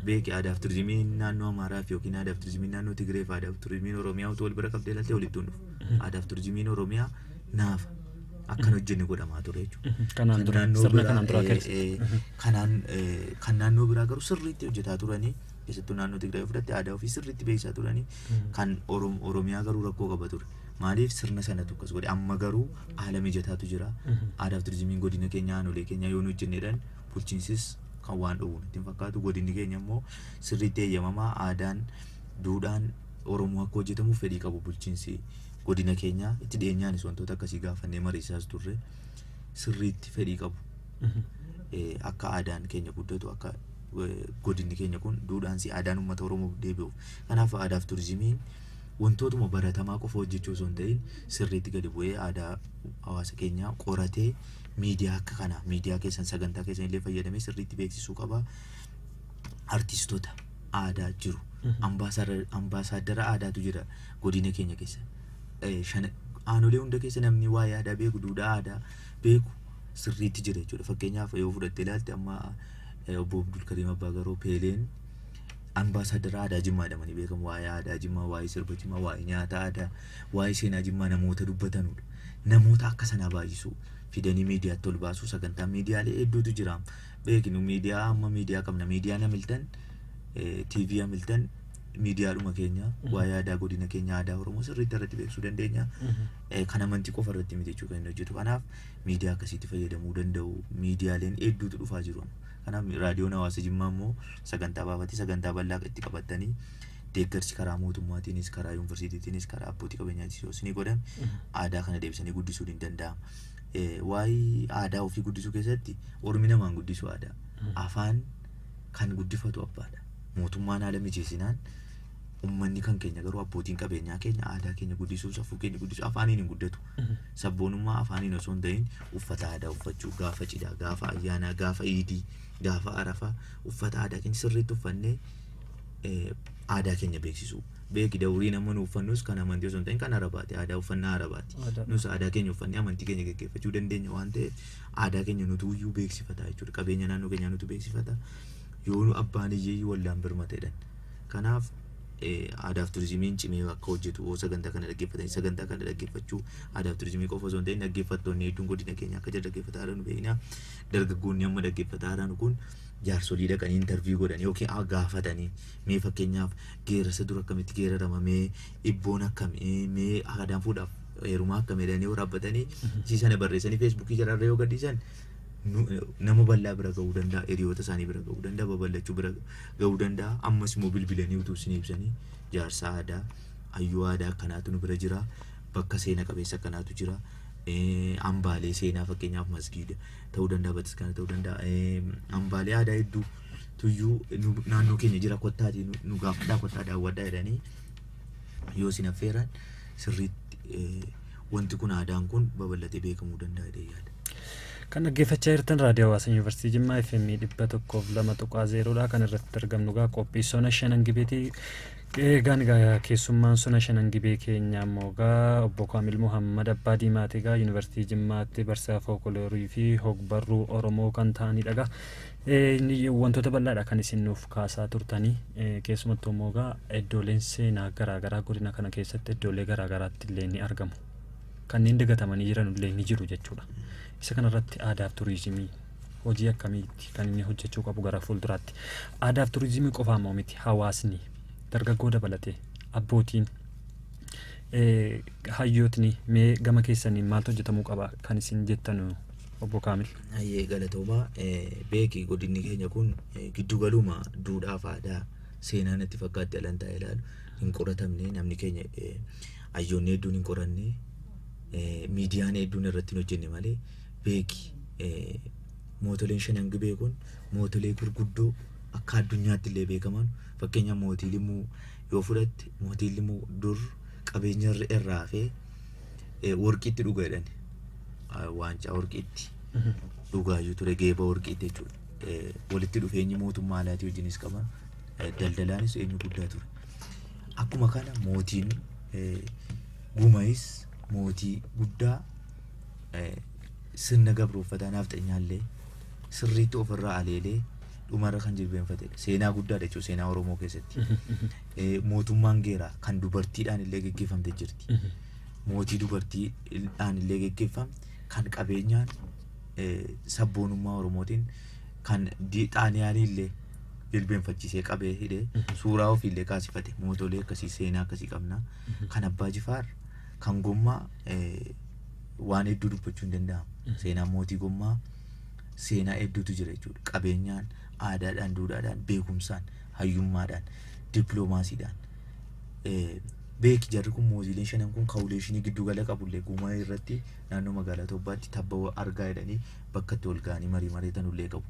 Beeki, aadaa fi turizimiin naannoo Amaaraa fi yookiin aadaa fi turizimiin naannoo Tigree fi aadaa fi turizimiin Oromiyaa utuu wal bira qabdee ilaalte walitti hin dhufu. Aadaa fi turizimiin Oromiyaa naafa akkan hojjenne godhamaa ture jechuudha. Kanaan dura sirna kanaan duraa keessa. Kanaan kan naannoo biraa garuu sirriitti hojjetaa turanii, keessattuu naannoo Tigraay fudhatte, aadaa ofii sirriitti beeksisaa turanii, kan Oromiyaa garuu rakkoo qaba ture. Maaliif? Sirna sanatu akkas godhe. Amma garuu haala mijataatu jira. Aadaa fi turizimiin godina keenya, aanolee keenya yoo nu hojjenneedhaan, bulchiinsis kan waan dhowwu natti hin fakkaatu. Godinni keenya immoo sirriitti eeyyamamaa, aadaan duudhaan Oromoo akka hojjetamuuf fedhii qabu bulchiinsi godina keenyaa. Itti dhiyeenyaanis wantoota akkasii gaafannee mariisaas turre, sirriitti fedhii qabu. Akka aadaan keenya guddatu, akka godinni keenya kun duudhaan si aadaan uummata Oromoo deebi'uuf. Kanaaf aadaa fi turizimiin wantootuma baratamaa qofa hojjechuu osoo hin ta'in, sirriitti gadi bu'ee aadaa hawaasa keenyaa qoratee miidiyaa akka kana, miidiyaa keessan, sagantaa keessan illee fayyadamee sirriitti beeksisuu qaba. Artistoota aadaa jiru. Ambaasaaddara aadaatu jira godina keenya keessa. Aanolee hunda keessa namni waa'ee aadaa beeku, duudhaa aadaa beeku sirriitti jira jechuudha. Fakkeenyaaf yoo fudhattee ilaalte, amma obbo Abdulkariim Abbaa Garoo Peeleen ambaasaaddara aadaa Jimmaa jedhamanii beekamu. Waa'ee aadaa Jimmaa, waa'ee sirba Jimmaa, waa'ee nyaata aadaa, waa'ee seenaa Jimmaa namoota dubbatanudha. Namoota akka sanaa baay'isuu, fidanii miidiyaatti ol baasuu, sagantaa miidiyaalee hedduutu jira. Beeknu, miidiyaa amma miidiyaa qabna. Miidiyaan Hamiltan, TV Hamiltan miidiyaadhuma keenya, waa'ee aadaa godina keenya, aadaa Oromoo sirriitti irratti beeksisuu dandeenya. Kan amantii qofa irratti miti jechuu kan inni hojjetu. Kanaaf miidiyaa akkasiitti fayyadamuu danda'u. Miidiyaaleen hedduutu dhufaa jiru. Kanaaf raadiyoon hawaasa Jimmaa immoo sagantaa baafatee, sagantaa bal'aa itti qabatanii, deeggarsi karaa mootummaatiinis, karaa yuunivarsiitiitiinis, karaa abbootii qabeenyaatis yoo isinii godhame, aadaa kana deebisanii guddisuun hin danda'ama. Waa'ee aadaa ofii guddisuu keessatti ormi namaan guddisu aadaa. Afaan kan guddifatu abbaadha. Mootummaan haala mijeessinaan Uummanni kan keenya garuu abbootiin qabeenyaa keenya aadaa keenya guddisuu, safuu keenya guddisuu afaaniin hin guddatu. Sabboonummaa afaaniin osoo hin ta'in uffata aadaa uffachuu gaafa cidhaa, gaafa ayyaanaa, gaafa iidii, gaafa arafaa uffata aadaa keenya sirriitti uffannee aadaa keenya beeksisuu. Beeki, dawrii nama nu uffannus kan amantii osoo hin ta'in kan arabaati. Aadaa uffannaa arabaati. Nus aadaa keenya uffannee amantii keenya gaggeeffachuu dandeenya waan ta'eef aadaa keenya nutu iyyuu beeksifata jechuudha. Qabeenya naannoo keenyaa nutu beeksifata. Yoo nu abbaan hiyyeeyyii wallaan birmateedhan. Kanaaf aadaaf turizimiin cimee akka hojjetu yoo sagantaa kana dhaggeeffatanii sagantaa kana dhaggeeffachuu aadaaf turizimii qofa osoo hin ta'in dhaggeeffattoonni hedduun godina keenya akka jira dhaggeeffataa jiran beekna. Dargaggoonni amma dhaggeeffataa jiran kun jaarsolii dhaqanii interview godhanii yookiin gaafatanii, mee fakkeenyaaf geerarsa dura akkamitti geerarama, mee ibboon akkamii, mee aadaan fuudhaaf heerumaa akkamii jedhanii waraabbatanii isii sana barreessanii Facebookii jaraarra yoo gadhiisan nama bal'aa bira ga'uu danda'a, hiriyoota isaanii bira ga'uu danda'a, babal'achuu bira ga'uu danda'a. Ammas immoo bilbilanii utuu isin ibsanii, jaarsa aadaa, hayyuu aadaa akkanaatu nu bira jira, bakka seena qabeessa akkanaatu jira, hambaalee seenaa fakkeenyaaf masgiida ta'uu danda'a, bataskaana ta'uu danda'a, hambaalee aadaa hedduu tuyyuu naannoo keenya jira, kottaatii nu gaafadhaa, kottaa daawwadhaa jedhanii yoo isin affeeran sirriitti wanti kun aadaan kun babal'atee beekamuu danda'a jedhee yaada. Kan dhaggeeffachaa jirtan Raadiyoo Hawaasa Yuunivarsiitii Jimmaa FM 102.0dha. Kan irratti argamnu gaa qophii sona shanan gibeeti. Egaan egaa keessummaan sona shanan gibee keenya immoo gaa obbo Kaamil Muhammad Abbaa Diimaati, gaa Yuunivarsiitii Jimmaatti barsiisaa fookiloorii fi hogbarruu Oromoo kan ta'anidha gaa. Wantoota bal'aadha kan isin nuuf kaasaa turtanii, keessumattuu immoo gaa iddooleen seenaa garaagaraa godina kana keessatti iddoolee garaagaraatti illee ni argamu. Kanneen dagatamanii jiran illee ni jiru jechuudha. Isa kanarratti aadaaf turizimii hojii akkamiitti kan inni hojjechuu qabu gara fuulduraatti? Aadaaf turizimii qofaa immoo miti, hawaasni dargaggoo dabalatee abbootiin, hayyootni, mee gama keessaniin maaltu hojjetamuu qaba kan isin jettanu, obbo Kaamil? Hayyee, galatoomaa. Beeki, godinni keenya kun giddugaluma duudhaaf aadaa seenaa natti fakkaatti alan taa'ee ilaalu hin qoratamne, namni keenya hayyoonni hedduun hin qoranne, miidiyaan hedduun irratti hin hojjenne malee, beeki, mootoleen shanan gibee kun mootolee gurguddoo akka addunyaatti illee beekaman. Fakkeenyaaf mootii Limuu yoo fudhatte, mootiin Limuu dur qabeenya irraa hafee warqiitti dhuga jedhani. Waancaa warqiitti dhugaayyuu ture, geeba warqiitti jechuudha. Walitti dhufeenyi mootummaa alaatii wajjinis qaban, daldalaanis eenyu guddaa ture. Akkuma kana mootiin Gumayis mootii guddaa sirna gabrooffataa naafxanyaallee sirriitti ofirraa aleelee dhumarra kan jilbeenfatedha. Seenaa guddaadha jechuudha seenaa Oromoo keessatti. Mootummaan Geeraa kan dubartiidhaan illee geggeeffamte jirti. Mootii dubartiidhaan illee geggeeffamte kan qabeenyaan sabboonummaa Oromootiin kan Xaaliyaanii illee jilbeenfachiisee qabee hidhee suuraa ofiillee kaasifate, mootolee akkasii seenaa akkasii qabna. Kan Abbaa Jifaar, kan Gommaa waan hedduu dubbachuu hin danda'amu. Seenaan mootii Gommaa seenaa hedduutu jira jechuudha. Qabeenyaan, aadaadhaan, duudhaadhaan, beekumsaan, hayyummaadhaan, dippiloomaasiidhaan. Beeki, jarri kun mootiileen shanan kun coalitionii giddugala qabullee Gumaa irratti naannoo magaalaa Toobbaatti tabba argaa jedhanii bakka itti ol ga'anii marii mari'atanullee qabu.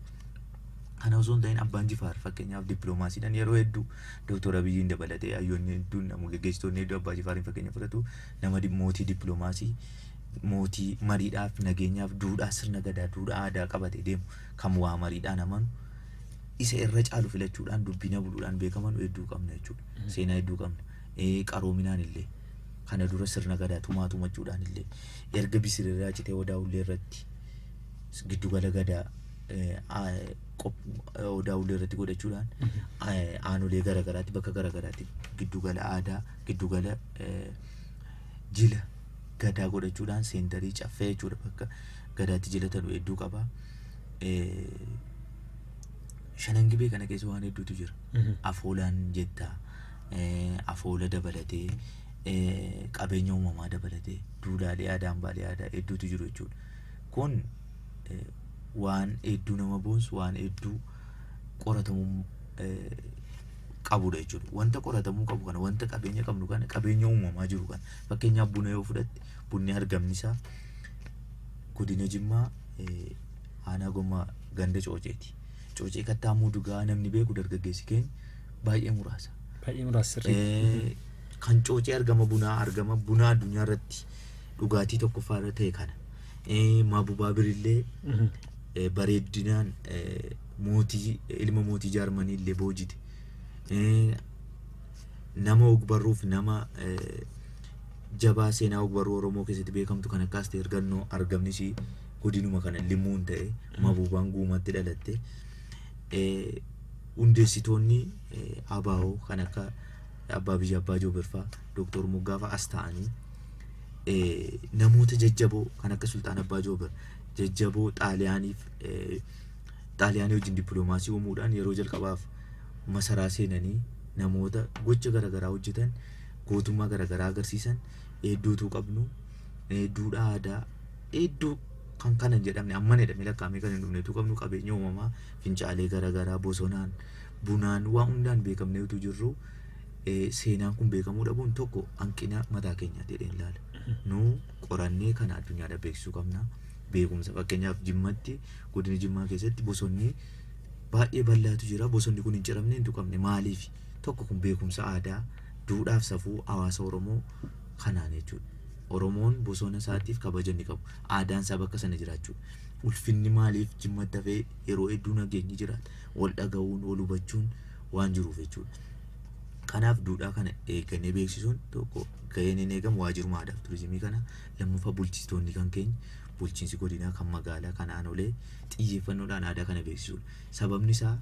Kana osoo hin ta'in Abbaan Jifaar fakkeenyaaf dippiloomaasiidhaan yeroo hedduu Dooktor Abiyyiin dabalatee hayyoonni hedduun, nama geggeessitoonni hedduu Abbaa Jifaariin fakkeenya fudhatu. Nama mootii dippiloomaasii, mootii mariidhaaf nageenyaaf duudhaa sirna gadaa, duudhaa aadaa qabatee deemu, kan waa mariidhaan amanu, isa irra caalu filachuudhaan dubbina buluudhaan beekaman hedduu qabna jechuudha. Seenaa hedduu qabna. Qaroominaan illee kana dura sirna gadaa tumaa tumachuudhaan illee erga bisiriirraa citee Odaa Hullee irratti giddugala gadaa Odaa Hullee irratti godhachuudhaan aanolee garaagaraatti, bakka garaagaraatti giddugala aadaa, giddugala jila gadaa godhachuudhaan centerii caffee jechuudha, bakka gadaatti jilatanu hedduu qaba. Shanan gibee kana keessa waan hedduutu jira. Afoolaan jettaa, afoola dabalatee, qabeenya uumamaa dabalatee, duudhaalee aadaa, hambaalee aadaa hedduutu jiru jechuudha. Kun waan hedduu nama boonsu, waan hedduu qoratamuu qabudha jechuudha. Wanta qoratamuu qabu kana, wanta qabeenya qabnu kana, qabeenya uumamaa jiru kana, fakkeenyaaf buna yoo fudhatte, bunni argamni isaa godina Jimmaa aanaa Gommaa ganda Cooceeti. Coocee kattaa mudugaa namni beeku dargaggeessi keenya baay'ee muraasa. Baay'ee muraasa sirrii. Kan coocee argama bunaa, argama bunaa addunyaa irratti dhugaatii tokkoffaa irra ta'e kana. Maabubaa Birillee bareedinaan mootii, ilma mootii Jaarmanii illee boojite. Nama ogbarruuf nama jabaa seenaa ogbarruu Oromoo keessatti beekamtu kan akka Asteer Gannoo argamni ishii godinuma kana Limmuun ta'e, Maabubaan Guumatti dhalatte. Hundeessitoonni ABO kan akka Abbaa Biyya Abbaa Joobirfaa, Dooktor Moggaafaa as ta'anii, namoota jajjaboo kan akka Sultaan Abbaa Joobir jajjaboo Xaaliyaaniif Xaaliyaanii wajjin dippiloomaasii uumuudhaan yeroo jalqabaaf masaraa seenanii namoota gocha garaagaraa hojjetan, gootummaa garaagaraa agarsiisan hedduutu qabnu. Duudhaa aadaa hedduu kan kana hin jedhamne, amma jedhamee lakkaa'amee kan hin dhumnetu qabnu. Qabeenya uumamaa fincaalee garaagaraa, bosonaan, bunaan, waa hundaan beekamnee utuu jirru seenaan kun beekamuu dhabuun tokko hanqina mataa keenyaati jedheen ilaala. Nu qorannee kana addunyaadhaaf beeksisuu qabna. Beekumsa, fakkeenyaaf Jimmatti, godina Jimmaa keessatti bosonni baay'ee bal'aatu jira. Bosonni kun hin ciramne, hin tuqamne. Maaliif? Tokko kun beekumsa aadaa, duudhaaf safuu hawaasa Oromoo kanaan jechuudha. Oromoon bosona isaatiif kabaja inni qabu. Aadaan isaa bakka sana jiraachuudha. Ulfinni maaliif Jimmatti hafee yeroo hedduu nageenyi jiraata? Wal dhaga'uun, wal hubachuun waan jiruuf jechuudha. Kanaaf duudhaa kana eeggannee beeksisuun tokko gaheen inni eegamu waajjiruma aadaa fi turizimii kana. Lammaffaa, bulchitoonni kan keenya, bulchiinsi godinaa, kan magaalaa, kan aanolee xiyyeeffannoodhaan aadaa kana beeksisuudha. Sababni isaa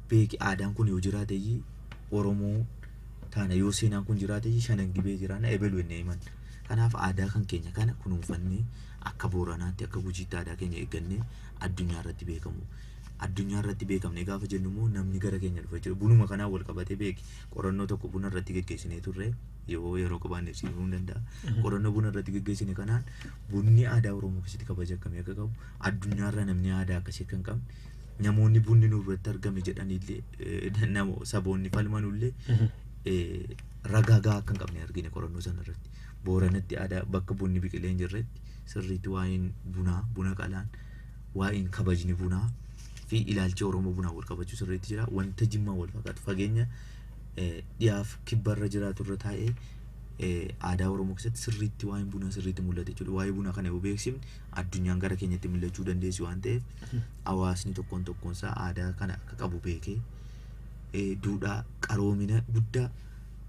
beeki, aadaan kun yoo jiraate Oromoo taana, yoo seenaan kun jiraate Shanan Gibee jiraanna, ebelu jennee himan. Kanaaf aadaa kan keenya kana kunuunfannee akka Booranaatti, akka Gujiitti aadaa keenya eeggannee addunyaa irratti beekamu. Addunyaa irratti beekamne gaafa jennu immoo namni gara keenya dhufa jechuudha. Bunuma kanaan wal qabatee beeki, qorannoo tokko buna irratti geggeessinee turre, yoo yeroo qabaanne ibsuu hin danda'a. Qorannoo buna irratti geggeessine kanaan bunni aadaa Oromoo keessatti kabaja akkamii akka qabu, addunyaarra namni aadaa akkasii akka hin qabne, namoonni bunni nu irratti argame jedhanillee, saboonni falmanullee ragaa gahaa akka hin qabne argine qorannoo sana irratti. Booranatti aadaa bakka bunni biqilee hin jirretti sirriitti waa'een bunaa, buna qalaan, waa'een kabajni bunaa fi ilaalchi Oromoo bunaa wal qabachuu sirriitti jira. Wanta Jimmaa wal fakkaatu fageenya dhiyaaf kibbarra jiraatu irra taa'ee aadaa Oromoo keessatti sirriitti waa'een bunaa sirriitti mul'ata jechuudha. Waa'ee bunaa kana yoo beeksifne addunyaan gara keenyatti mul'achuu dandeessi waan ta'eef, hawaasni tokkoon tokkoon isaa aadaa kana akka qabu beekee, duudhaa qaroomina guddaa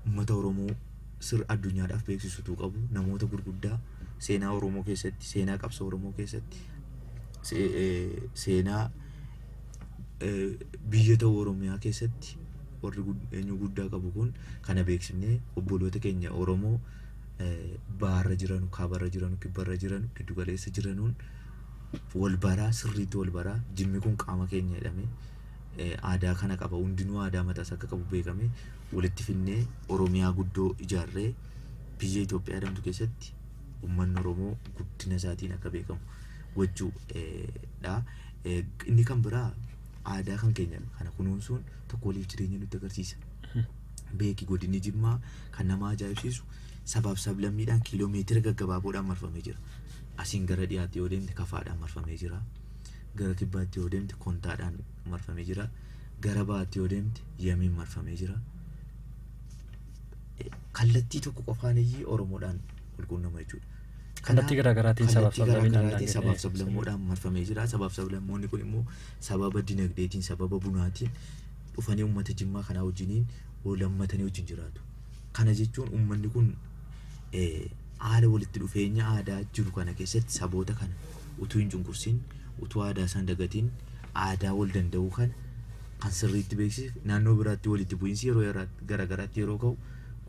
uummata Oromoo sir addunyaadhaaf beeksisutu qabu, namoota gurguddaa seenaa Oromoo keessatti, seenaa qabsoo Oromoo keessatti, seenaa biyya ta'uu Oromiyaa keessatti warri eenyu guddaa qabu kun kana beeksifnee obboloota keenya Oromoo baharra jiranu, kaabarra jiranu, kibbarra jiranu, giddugaleessa jiranuun wal baraa, sirriitti wal baraa, Jimmi kun qaama keenya jedhamee, aadaa kana qaba, hundinuu aadaa mataas akka qabu beekame, walitti finnee Oromiyaa guddoo ijaarree biyya Itoophiyaa jedhamtu keessatti uummanni Oromoo guddina isaatiin akka beekamu gochuudha. Inni kan biraa aadaa kan keenya kana kunuunsuun tokko waliif jireenya nutti agarsiisa. Beeki, godinni Jimmaa kan nama ajaa'ibsiisu sabaaf sablammiidhaan kiiloomeetira gaggabaaboodhaan marfamee jira. Asiin gara dhiyaatti yoo deemte Kafaadhaan marfamee jira. Gara kibbaatti yoo deemte Kontaadhaan marfamee jira. Gara bahaatti yoo deemte Yamiin marfamee jira. Kallattii tokko qofaan iyyuu Oromoodhaan wal quunnama jechuudha. Kallattii garaagaraatiin sabaaf kallattii sablammiidhaan garaagaraatiin sabaaf daangeffamee. Sablammoodhaan marfamee jira. Sabaaf sablammoonni kun immoo sababa dinagdeetiin, sababa bunaatiin dhufanii uummata Jimmaa kanaa wajjiniin walammatanii wajjin jiraatu. Kana jechuun uummanni kun haala walitti dhufeenya aadaa jiru kana keessatti saboota kana utuu hin cunqursin, utuu aadaa isaan dagatiin, aadaa wal danda'uu kana kan sirriitti beeksise. Naannoo biraatti walitti bu'iinsi yeroo garaagaraatti yeroo ka'u,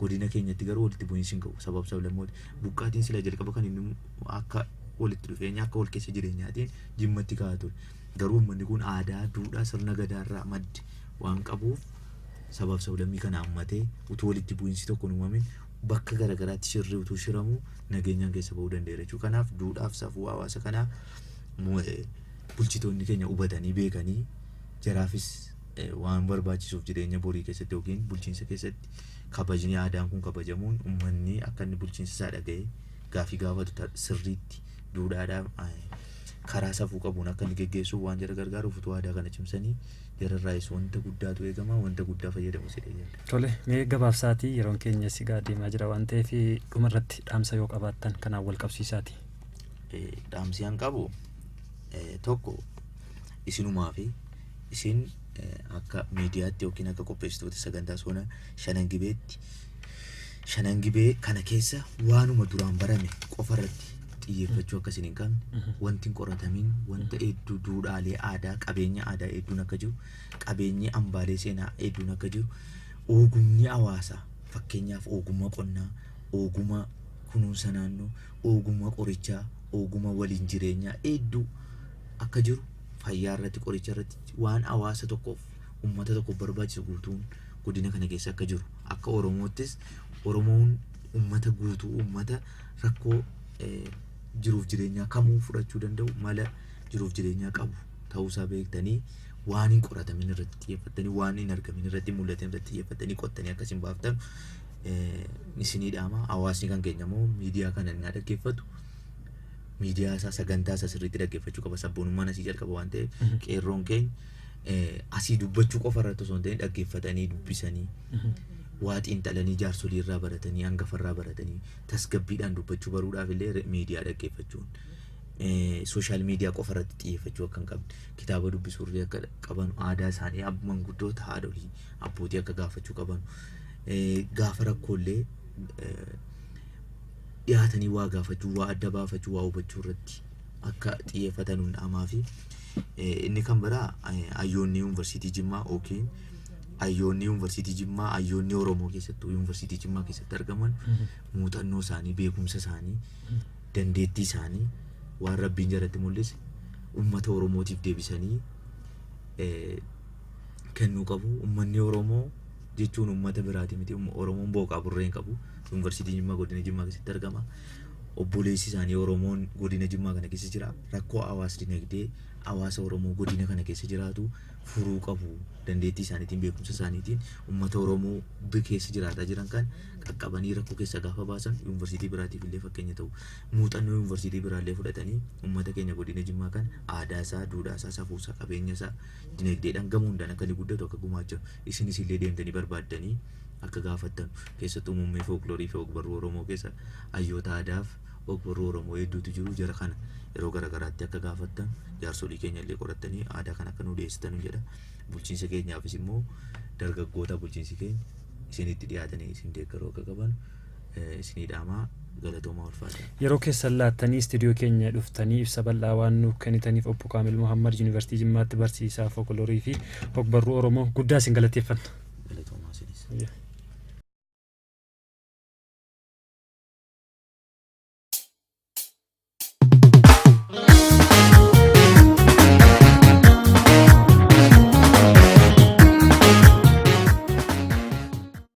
godina keenyatti garuu walitti bu'iinsi hin ka'u. Sabaaf sablammoota buqqaatiin sila jalqaba kan inni akka walitti dhufeenya, akka wal keessa jireenyaatiin Jimmatti ka'aa ture. Garuu uummanni kun aadaa, duudhaa sirna gadaarraa madde waan qabuuf sabaaf sablammii kana hammatee utuu walitti bu'iinsi tokko hin uumamin, bakka garaagaraatti shirri utuu shiramu nageenyaan keessa bahuu danda'eera jechuudha. Kanaaf duudhaaf safuu hawaasa kanaa bulchitoonni keenya hubatanii beekanii jaraafis waan barbaachisuuf jireenya borii keessatti yookiin bulchiinsa keessatti kabajni aadaan kun kabajamuun uummanni akka inni bulchiinsa isaa dhaga'ee gaafii gaafatu sirriitti duudhaadhaan Karaa safuu qabuun akka inni geggeessuuf waan jara gargaaruuf utuu aadaa kana cimsanii jararraayis wanta guddaatu eegama, wanta guddaa fayyadamu jedhee yaada. Tole, mee gabaabsaatii yeroon keenya sigaa deemaa jira waan ta'eef dhumarratti dhaamsa yoo qabaattan kanaan wal qabsiisaati. Dhaamsi an qabu tokko isinumaa fi isin akka miidiyaatti yookiin akka qopheessitoota sagantaa Sona Shanan Gibeetti Shanan Gibee kana keessa waanuma duraan barame qofa irratti xiyyeeffachuu akka isin hin qabne, wanti hin qoratamin wanta hedduu, duudhaalee aadaa, qabeenya aadaa hedduun akka jiru, qabeenyi hambaalee seenaa hedduun akka jiru, ogumni hawaasaa, fakkeenyaaf ogummaa qonnaa, ogummaa kunuunsa naannoo, ogummaa qorichaa, ogummaa waliin jireenyaa hedduu akka jiru, fayyaa irratti, qoricha irratti, waan hawaasa tokkoof, uummata tokkoof barbaachisu guutuun godina kana keessa akka jiru, akka Oromoottis Oromoon uummata guutuu, uummata rakkoo jiruuf jireenyaa kamuu fudhachuu danda'u, mala jiruuf jireenyaa qabu ta'uusaa beektanii, waan hin qoratamin irratti xiyyeeffattanii, waan hin argamin irratti, mul'atin irratti xiyyeeffattanii qottanii akkasiin baaftan isinii dhaama. Hawaasni kan keenya immoo miidiyaa kana inni dhaggeeffatu miidiyaa isaa, sagantaa isaa sirriitti dhaggeeffachuu qaba. Sabboonummaan asii jalqaba waan ta'eef, qeerroon keenya asii dubbachuu qofa irratti osoo hin ta'in dhaggeeffatanii, dubbisanii, waa xiinxalanii, jaarsolii irraa baratanii, hangafa irraa baratanii, tasgabbiidhaan dubbachuu baruudhaaf illee miidiyaa dhaggeeffachuun, social media qofa irratti xiyyeeffachuu akka hin qabne, kitaaba dubbisuu illee akka qaban, aadaa isaanii manguddoota, haadholii, abbootii akka gaafachuu qaban, gaafa rakkooillee dhiyaatanii waa gaafachuu, waa adda baafachuu, waa hubachuu irratti akka xiyyeeffatan hundaamaa fi inni kan biraa hayyoonni Yuunivarsiitii Jimmaa yookiin hayyoonni Yuunivarsiitii Jimmaa, hayyoonni Oromoo keessattuu Yuunivarsiitii Jimmaa keessatti argaman, muuxannoo isaanii, beekumsa isaanii, dandeettii isaanii, waan Rabbiin jalatti mul'ise uummata Oromootiif deebisanii kennuu qabu. Uummanni Oromoo jechuun uummata biraati miti. Oromoon booqaa burree hin qabu. Yuunivarsiitiin Jimmaa godina Jimmaa keessatti argama. Obboleessi isaanii Oromoon godina Jimmaa kana keessa jira. Rakkoo hawaas dinagdee hawaasa Oromoo godina kana keessa jiraatu furuu qabu. Dandeettii isaaniitiin, beekumsa isaaniitiin uummata Oromoo keessa jiraataa jiran kan qaqqabanii rakkoo keessa gaafa baasan yuunivarsiitii biraatiif illee fakkeenya ta'u. Muuxannoo yuunivarsiitii biraallee fudhatanii uummata keenya godina Jimmaa kan aadaa isaa, duudhaa isaa, safuu isaa, qabeenya isaa dinagdeedhaan gama hundaan akka inni guddatu akka gumaachan, isinis illee deemtanii barbaaddanii akka gaafattan, keessattuu muummee fooklorii fi ogbarruu Oromoo keessa hayyoota aadaaf ogbarruu Oromoo hedduutu jiru, jara kana yeroo garaagaraatti akka gaafattan, jaarsolii keenya illee qorattanii aadaa kana akka nu dhiyeessitan jedha. Bulchiinsa keenyaafis immoo dargaggoota bulchiinsi keenya isinitti dhiyaatanii isin deeggaruu akka qaban isinii dhaamaa. Galatoomaa, ulfaata. Yeroo keessan laattanii istuudiyoo keenya dhuftanii ibsa bal'aa waan nuuf kennitaniif, obbo Kaamil Muhammad, Yuunivarsiitii Jimmaatti barsiisaa fooklorii fi ogbarruu Oromoo, guddaa isin galateeffanna. Galatoomaa isinis.